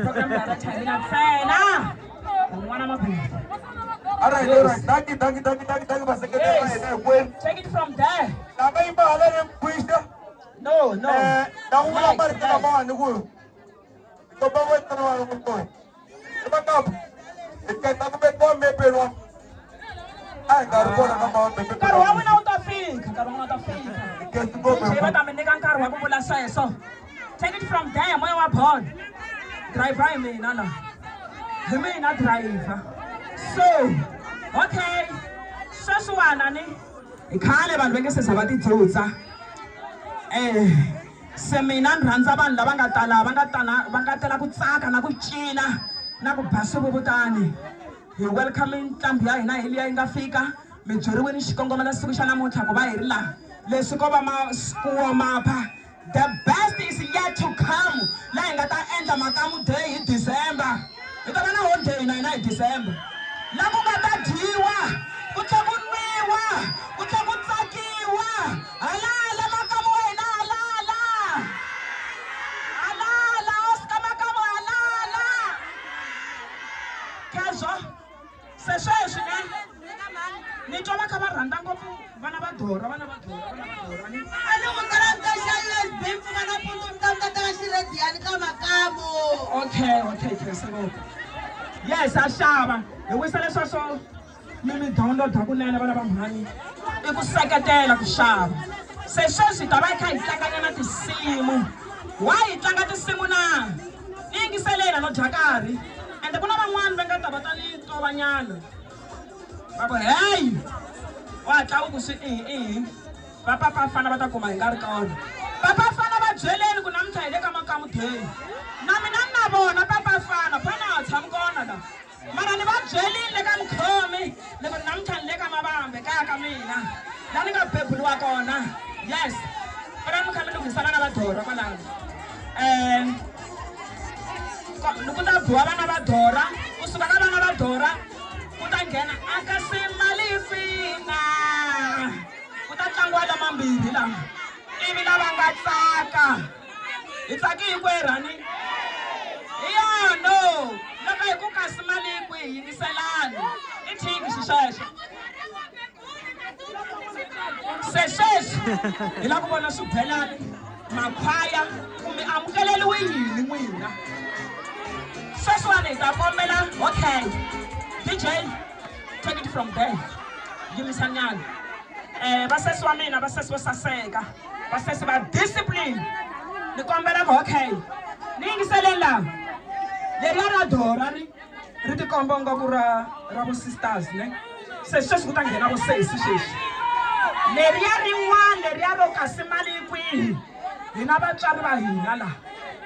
Program director hi mina ntsena un'wana mabindzu. All right, all right. Dankie, dankie, dankie, dankie, dankie vaseketeri va hina hinkwenu. Take it from there. Lava yimba hala le Mkhwixta. No, no. Na ku vula marito lamawani ku hi komba ku wena wa n'wi I makamu. Hi keta ku vekiwa mepeni wa a hi nga ri kona ka mavambe. Nkarhi wa n'wina wu ta fika, nkarhi wa n'wina wu ta fika. DJ va ta mi nyika nkarhi wa ku vula sweswo. Take it from there, moya wa bolo. Driver hi mina la. Hi mina driver. So, okay. Sweswiwana ni hi khale vanhu va nge se za va tidzudza. Se mina ni rhandza vanhu lava nga tala va nga tala va nga tela ku tsaka na ku cina na ku ba swivuvutani. Hi welcome nqambi ya hina hi liya yi nga fika mi byeriwini xikongomelo siku xa namuntlha ku va hi ri laha. Leswi ko va ma ku warm-up. The best is yet to come laha hi nga ta endla Makamu Day hi December. Hi ta va na holiday na hina hi December. La ku nga ta dyiwa, ku tlhe ku nwiwa, ku tlhe ku tsakiwa. Halala Makamu wa hina halala. Halala Oscar Makamu halala. Khezwa se sweswi ne ni twa va kha va rhandza ngopfu vana va Dora, vana va Dora, vana va Dora. A ni ku tala ni ta xa USB mpfhuka nampundzu ni ta ni ta teka xirediyani ka Makamu. Okay, okay, khensa ngopfu. Yes, a xava. Hi wisa leswa swo mi mi download kunene vana va mhani. I ku seketela ku xava. Se sweswi hi ta va hi kha hi tlanganyana tinsimu. Why hi tlanga tinsimu na? Ni yingiseleni no dya karhi. Ende ku na van'wani va nga ta va ta ni tovanyana. Va ku hey! Wa hatla u ku swi ihi ihi. Va papa fana va ta kuma hi nga ri kona. Papa fana va byeleni ku namuntlha hi le ka Makamu Day. Na mina ni na vona papa fana, phana a ha tshami kona la. Mara ni va byelile le ka mukhomi ni ku namuntlha ni le ka Mavambe kaya ka mina la ni nga beburiwa kona. Yes. Fana mi kha mi lunghisa vana va Dora kwalano. Ku ta biwa vana va Dora, kusuka ka vana va Dora ku ta nghena a ka se mali kwina. Ku ta tlangiwa lamambirhi lama. Ivi lava nga tsaka. Hi tsaki hinkwerhu ani? Hi yona. Loko hi ku kasi mali yi kwihi yingiselani. I thiki xi xexo. Se sweswi hi lava ku vona swibelani, makhwaya ku mi amukeleriwe yini n'wina. Sweswiwani hi ta kombela okay. DJ take it from there. Yimisa nyana. Vasesi wa mina, vasesi vo saseka, vasesi va discipline. Ni kombela ku okay. Ni yingiseleni laha. Leriya ra Dora ri ri tikomba ingaku ra ra vo sisters ne. Se sweswi ku ta nghena vo sesi sweswi. Leriya rin'wana leriya ro kasi mali yi kwihi? Hina vatswari va hina laha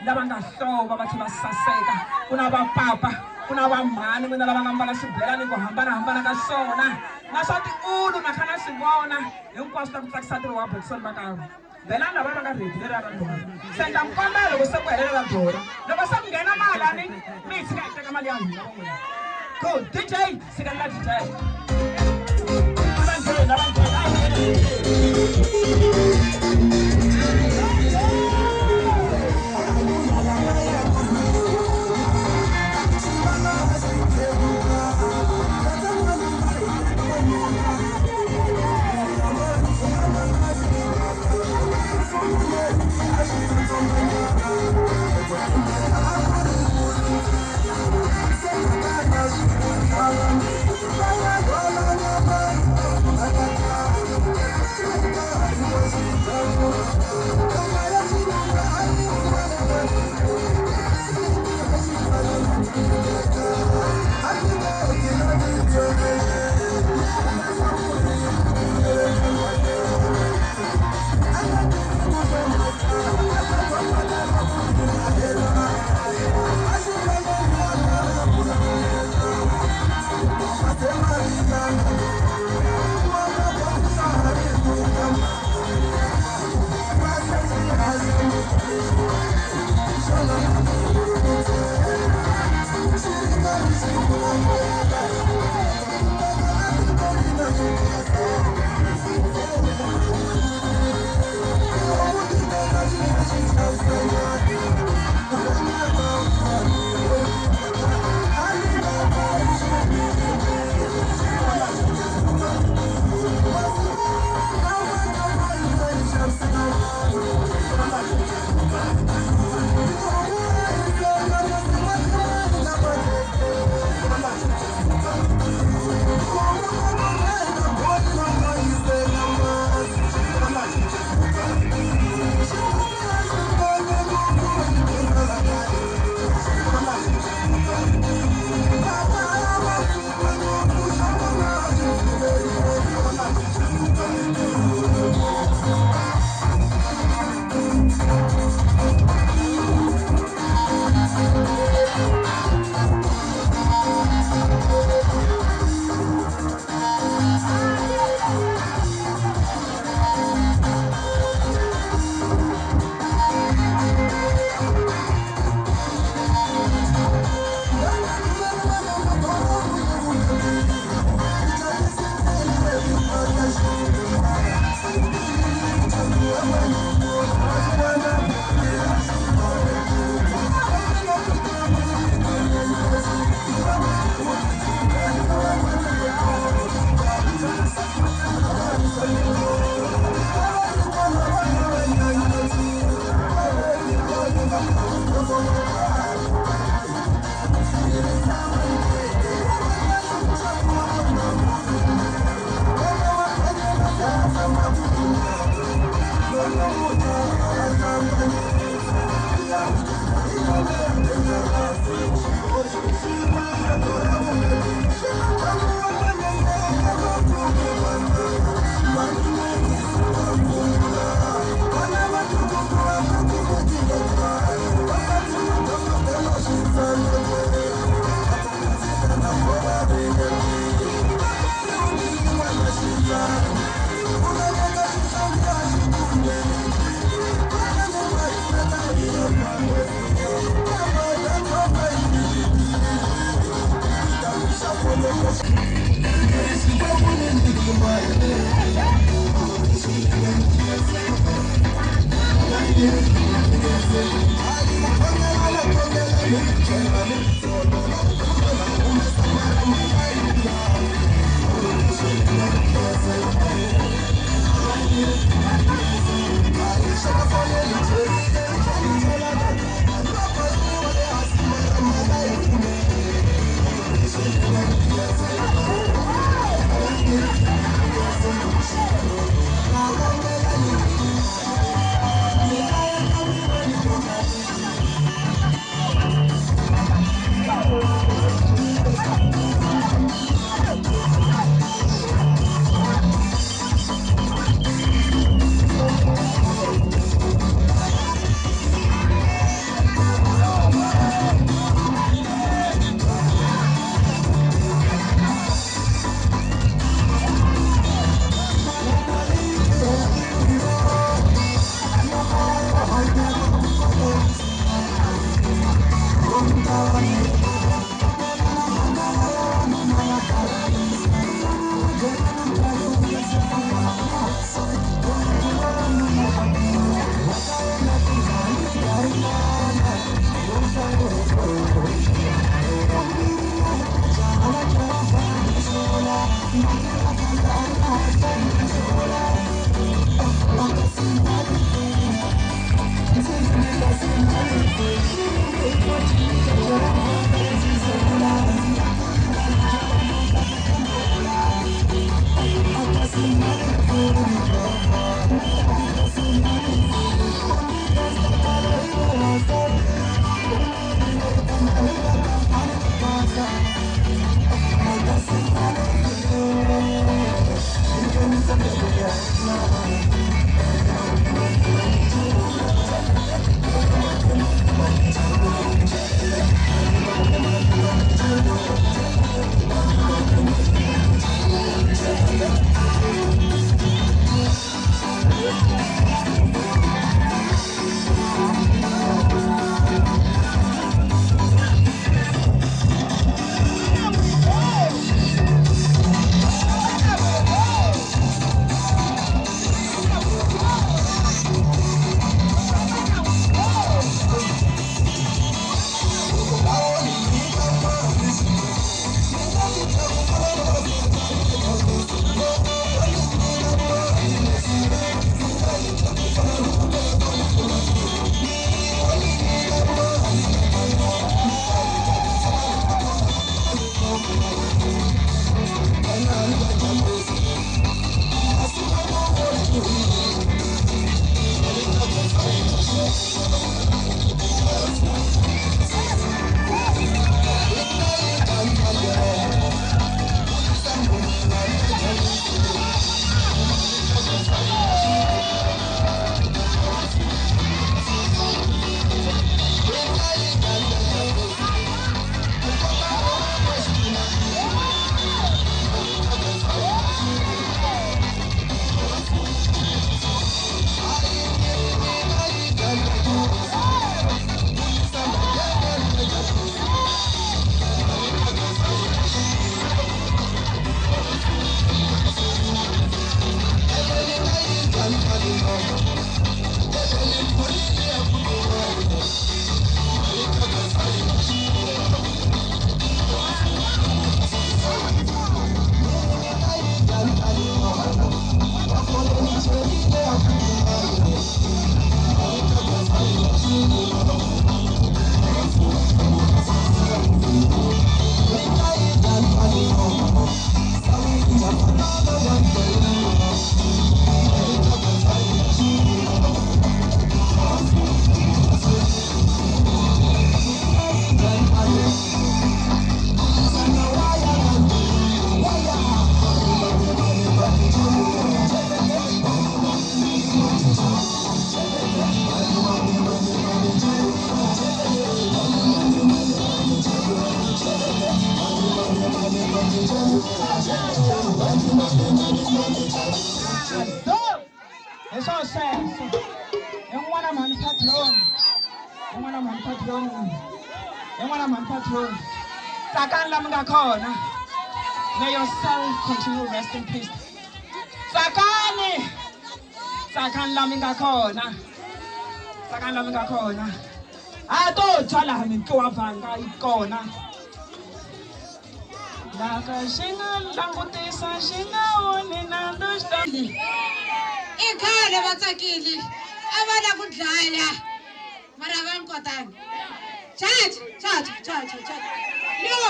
lava nga hlova va tlhela va saseka, ku na vapapa, ku na vamhani n'wina lava nga mbala swibelani ku hambanahambana ka swona na swa tiulu na kha na swi vona hinkwaswo ta ku tsakisa ntirho wa Bokisoni va ka Belani lava va nga ready leriya ra Dora. Se ni ta mi kombela loko se ku helela ra Dora, loko se ku nghena mali a ni mi hi tshika hi teka mali ya hina van'wina. Good DJ, tshika ni la DJ. A va ngheni, a va ngheni, a hi ngheni. Hi swo sweswo i n'wana mhani patroni i n'wana mhani patroni i n'wana mhani patroni tsakani la mi nga kona. May your soul continue rest in peace. Tsakani, tsakani la mi nga kona. Tsakani la mi nga kona. A to tshwa laha mintluwa vhanga yi kona. Laka xi nga langutisa xi nga voni nandzu xi ta. I khale va tsakile a va la ku dlaya mara a va n'wi kotanga chacha chacha chacha chacha yo.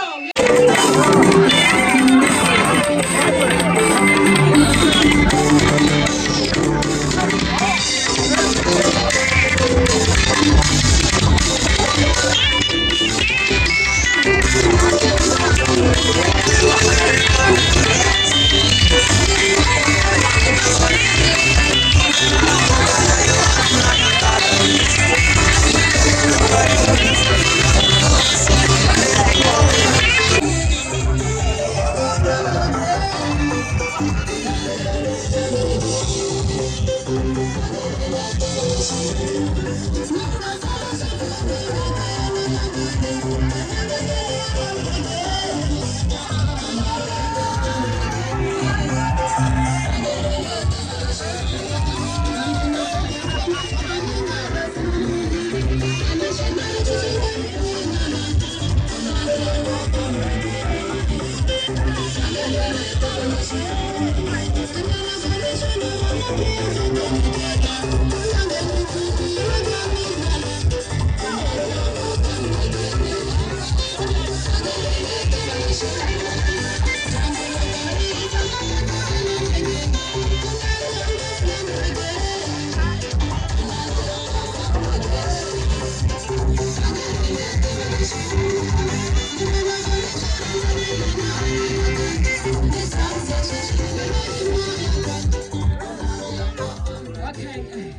Okay.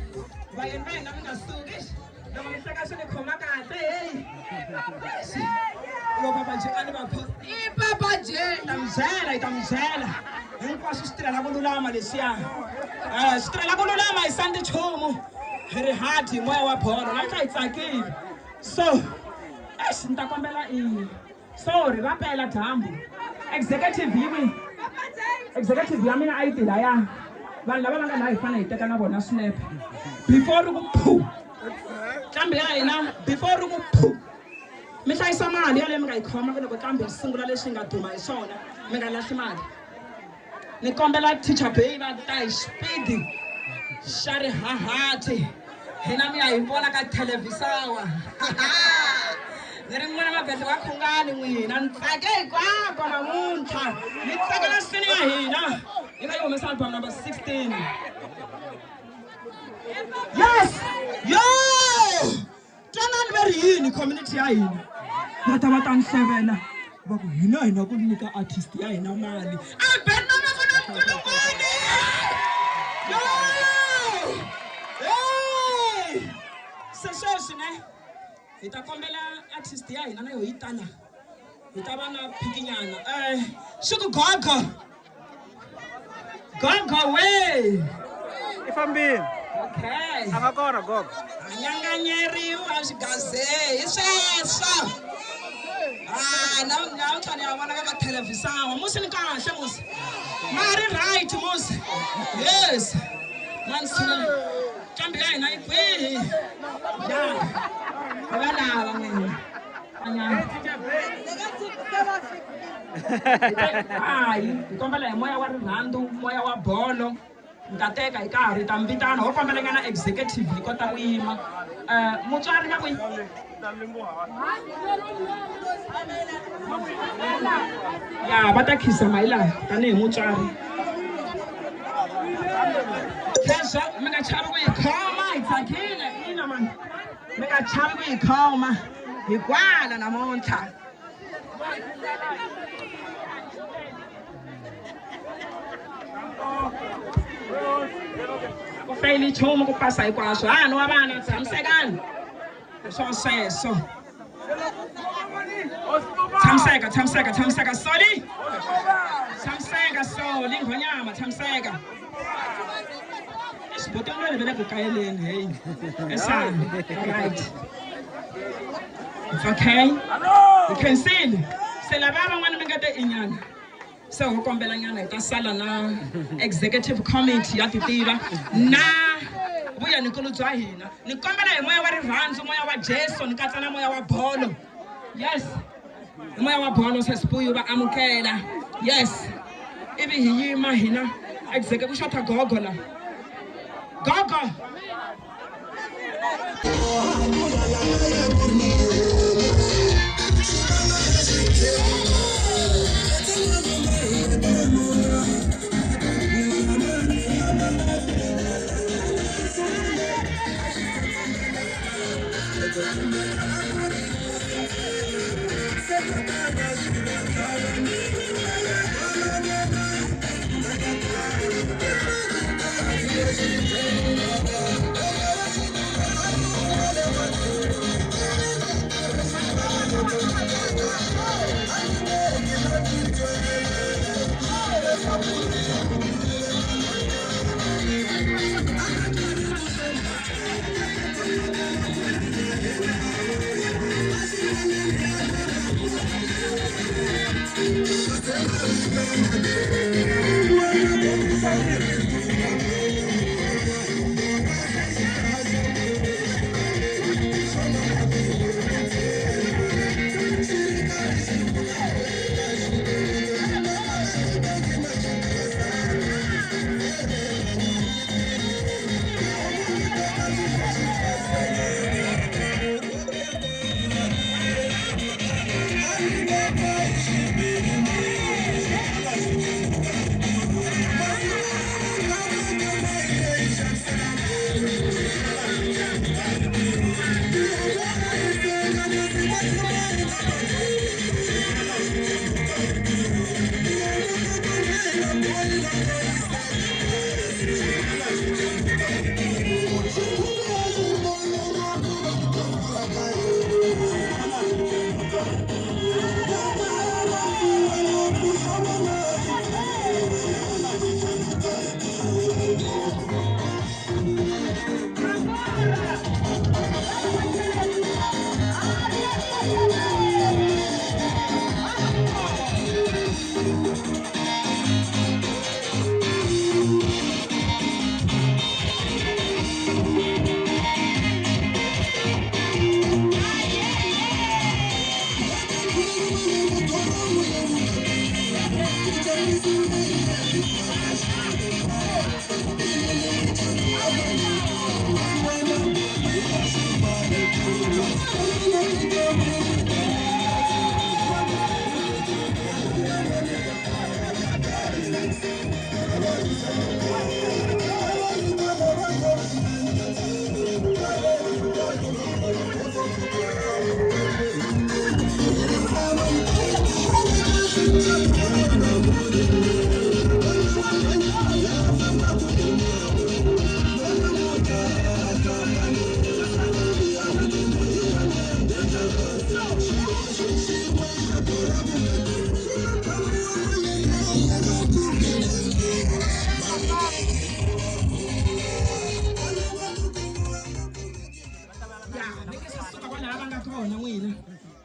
Vayeni va hina mi nga suki. Loko mi hleka swi ni khoma kahle heyi. Yo papa J a ni va pho. I papa J. Ta mi byela, hi ta mi byela. Hinkwaswo swi tirhela ku lulama leswiya. Eh, swi tirhela ku lulama hi sandi nchumu. Hi ri hard hi moya wa bolo. Namuntlha hi tsakile. So, eish ni ta kombela i sorry ra pela dyambu. Executive yi kwihi? Executive ya mina a yi ti laya. Vanhu lava va nga laha hi fanele hi teka na vona swinepe. Before ri ku phu. Nqambi ya hina before ri ku phu. Mi hlayisa mali yaleyo mi nga yi khoma ku loko nqambi yi sungula leswi yi nga duma hi swona mi nga lahli mali. Ni kombela teacher Bay va ta hi xipidi xa rihahati hina mi ya hi vona ka thelevhisawa. Ni ri n'wina mabedlhe wa khungani n'wina ni tsake hinkwako namuntlha ni tsakela sini ya hina yi nga yi humesa album number 16. Yes! Yo! Twanani va ri yini community ya hina va ta va ta ni hlevela va ku hina hi na ku nyika artist ya hina mali a beni na mavona nkulungwane. Yo! Hey! Se sweswi ne hi ta kombela artist ya hina na yo yi tana hi ta va na phikinyana um swi ku gogo gogo we i fambile. Okay. A nga kona gogo. Nyanganyeriwa xigaze hi sweswo. Ah, na namuntlha ni ya vona ka thelevhisawa musi ni kahle musi ma ri right musi yes ma ni tshunela nqambi ya hina yi kwihi ya hi va lava n'wina. Hayi hi kombela hi moya wa rirhandzu moya wa bolo ni ta teka hi karhi hi ta mi vitana ho kombela nyana executive yi kota ku yima um mutswari va kwihi ya va ta khizama hi laha tanihi mutswari khezwa mi nga chavi ku yi khoma hi tsakile ina mani mi nga chavi ku yi khoma hi kwala namuntlha. Ku feyili nchumu ku pasa hinkwaswo hahani wa vana tshamisekani hi swo sweswo tshamiseka tshamiseka tshamiseka soli tshamiseka soli nghonyama tshamiseka. Xibotana va le ku kayeleni hey esani right it's okay you can see se lava van'wana mi nga te inyana se ho kombela nyana hi ta sala na executive committee ya titiva na Vuyanikulu bya hina. Ni kombela hi moya wa rirhandzu, moya wa Jesu, ni katsa na moya wa bolo. Yes. Hi moya wa bolo sesibuyi va amukela. Yes. Ivi hi yima hina exeke ku xotha gogo la. Gogo.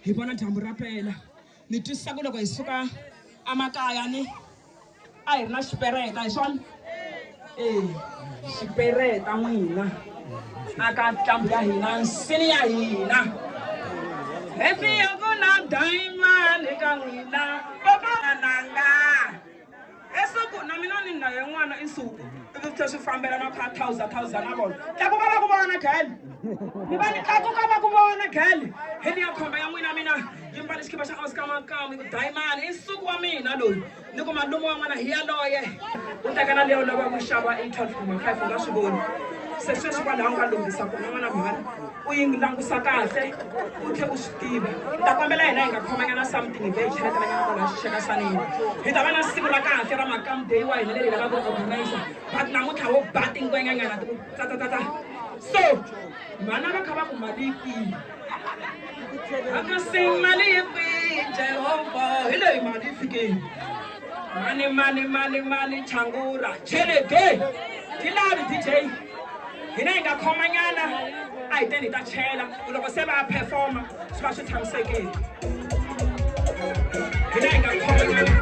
Hi vona dyambu ra pela ni twisisa ku loko hi suka emakaya ni a hi ri na xipereta hi swona e xipereta n'wina aka ntlambu ya hina nsini ya hina hefiyo ku na dayimani ka n'wina papananga esuku na mina ni na yin'wana i nsuku ivi swi tlhela swi fambelana kha thousand thousand na vona tlakuka va ku vona gele ni va ni tlakuka va ku vona gele hi ni ya khomba ya n'wina mina yi mbale xikipa xa Oscar Makamu yi ku dayimani i nsuku wa mina loyi ni ku malume wa n'wana hi yaloye u teka na leyo lava ku xava i 12,5 u nga swi voni se sweswi kwalaho u nga lunghisa kona n'wana mhani u yi langusa kahle u tlhe u swi tiva ta kombela hina hi nga khomanyana something hi vuya hi cheletelanyana kwala xixekasaneni hi ta va na siku ra kahle ra makamu day wa hina leri hi lavaka ku organizer but namuntlha wo ba tingwenyanyana ti ku tatatatata so vana va kha va ku mali yi kwihi akasi mali yi kwihi jehovha hi leyi mali yi fikile mani mani mani mani changura chelege ti lavi dj hina hi nga khomanyana a hi teni hi ta chela ku loko se va performa swi va swi tshamisekile hina hi nga khomanyana.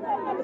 Thank you.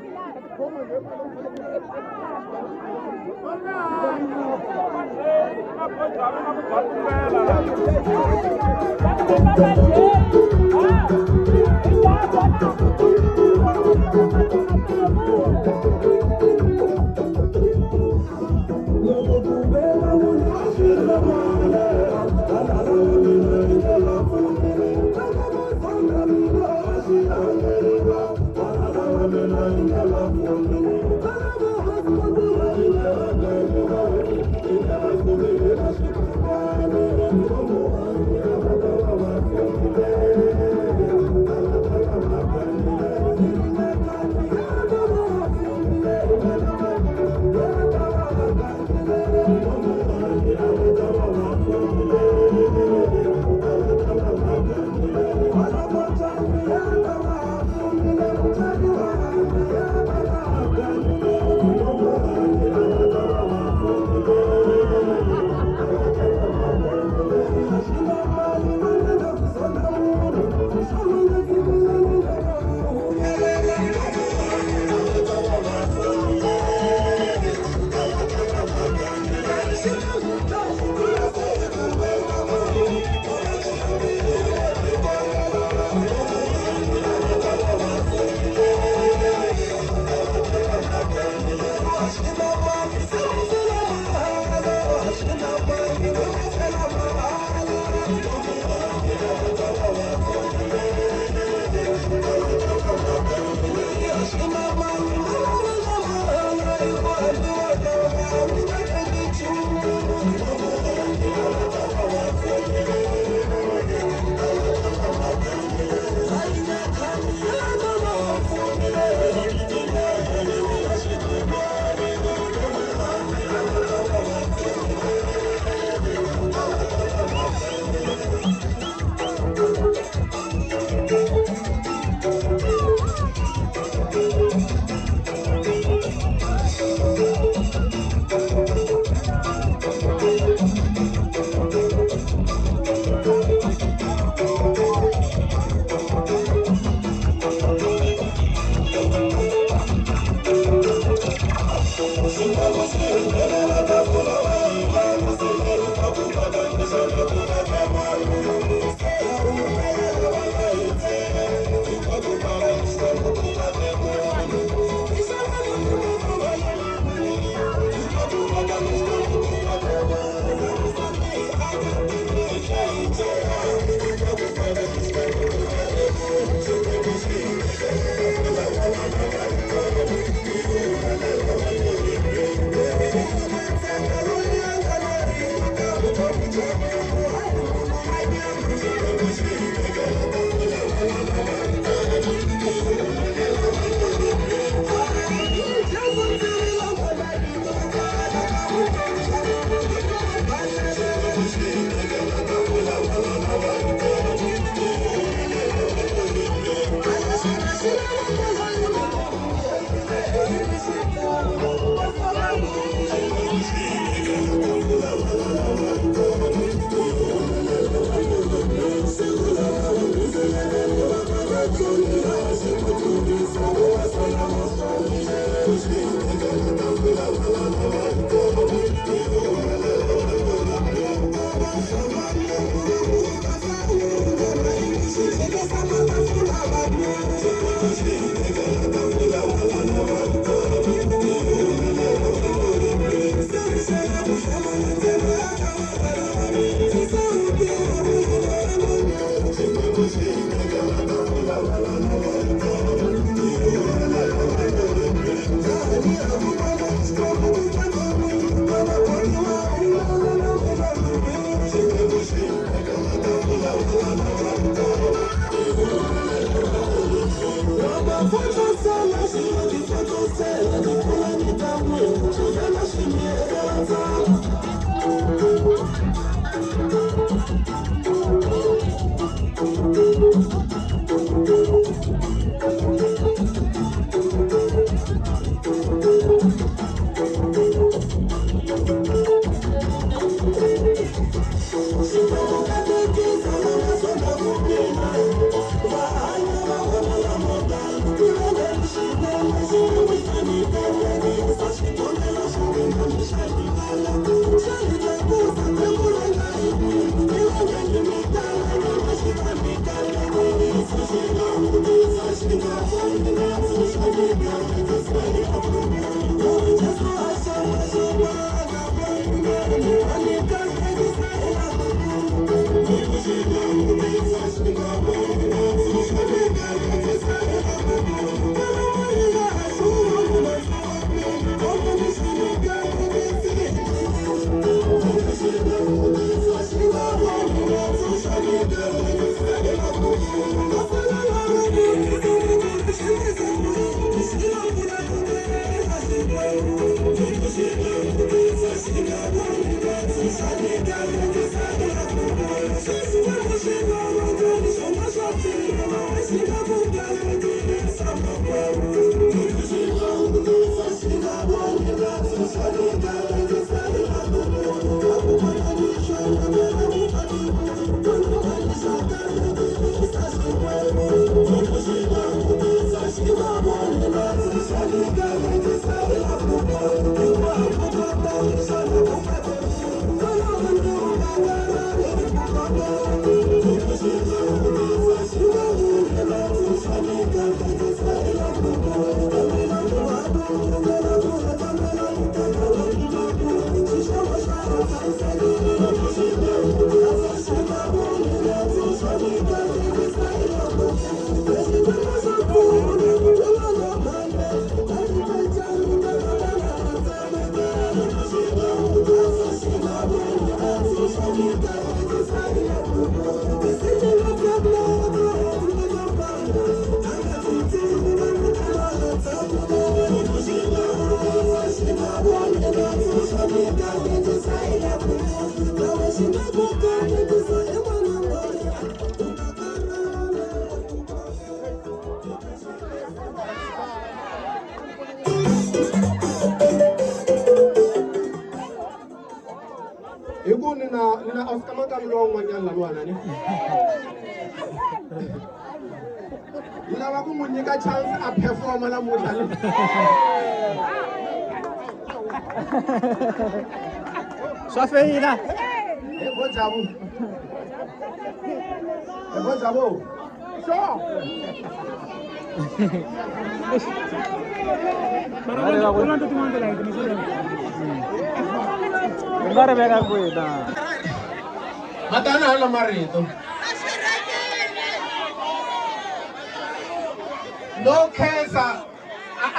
Hi ku ni na ni na Oscar Makamu lowa un'wanyana laniwana ni ni lava ku n'wi nyika chance a performa namuntlha ni Swa feyila. Hi vo Jabu, hi vo Jabu, sure. U nga ri veka kwihi na? Matana hala marito no khensa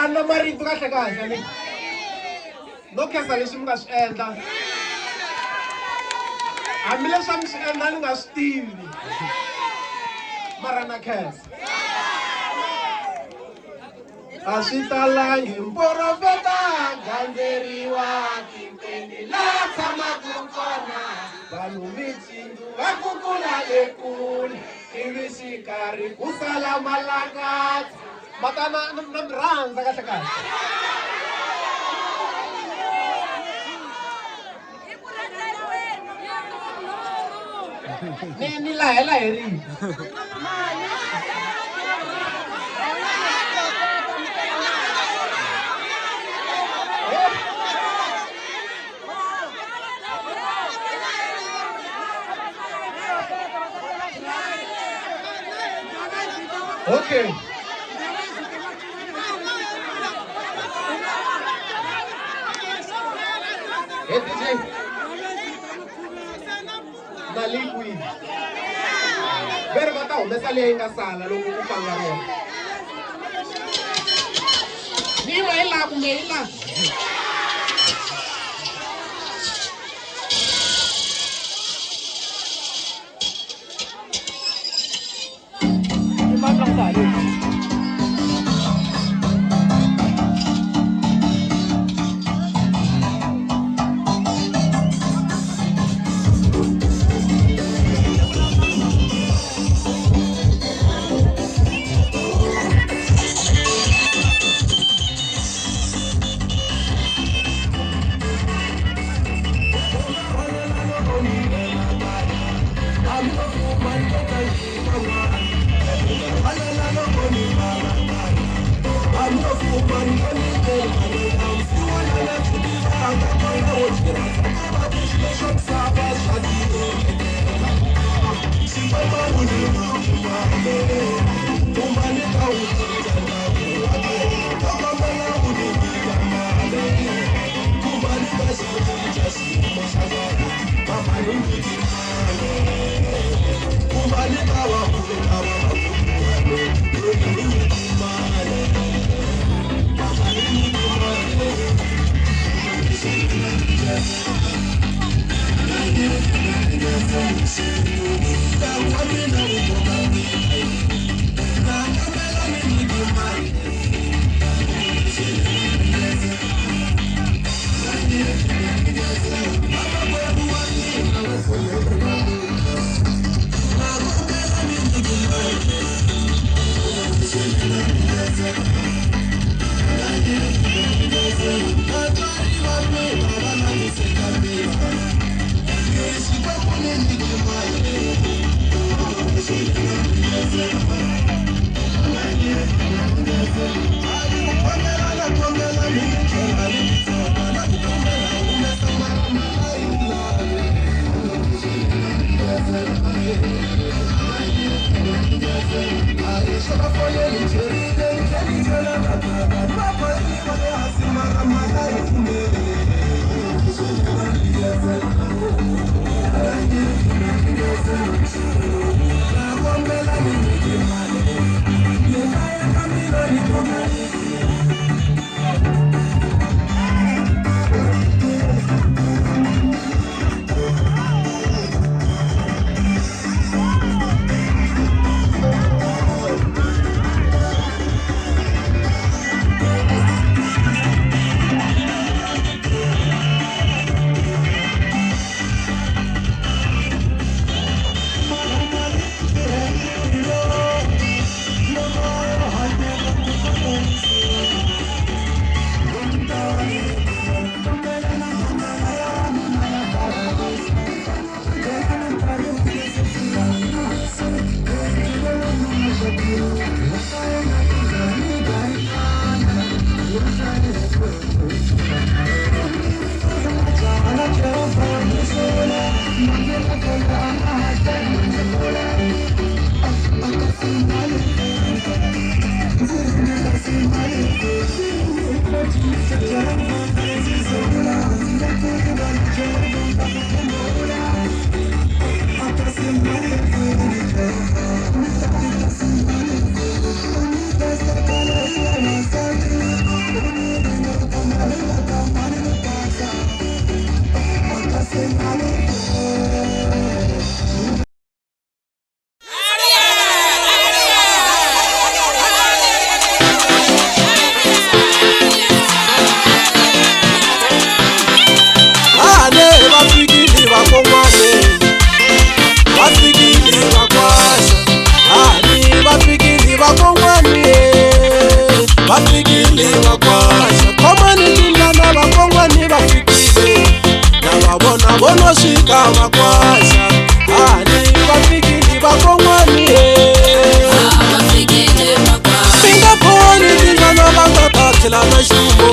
a na marito kahle kahle ni no khensa leswi mi nga swi endla hambileswi a mi swi endla ni nga swi tivi mara na khensa. A swi talangi mporofeta gandzeriwa tikweni la tshamaka kona vanhu micindzu va kukula ekule ivi xikarhi ku sala malangatsi matana na mi rhandza kahle kahle. Ni ni lahela hi rihi? Okay. Hey DJ. Mali kwihi? Ve ri va ta humesa leyi nga sala loko ku famba rona. Ni yima hi laha kumbe hi laha? Ane va fikile vakon'wana, va fikile vakwasha. Ane va fikile vakon'wana, va fikile vakwasha. Khomani timbyana vakon'wana va fikile, na va vona vono xika vakwasha. Ane va fikile vakon'wana, mi nga phoni timbyana va nga ta tlhela na xumo.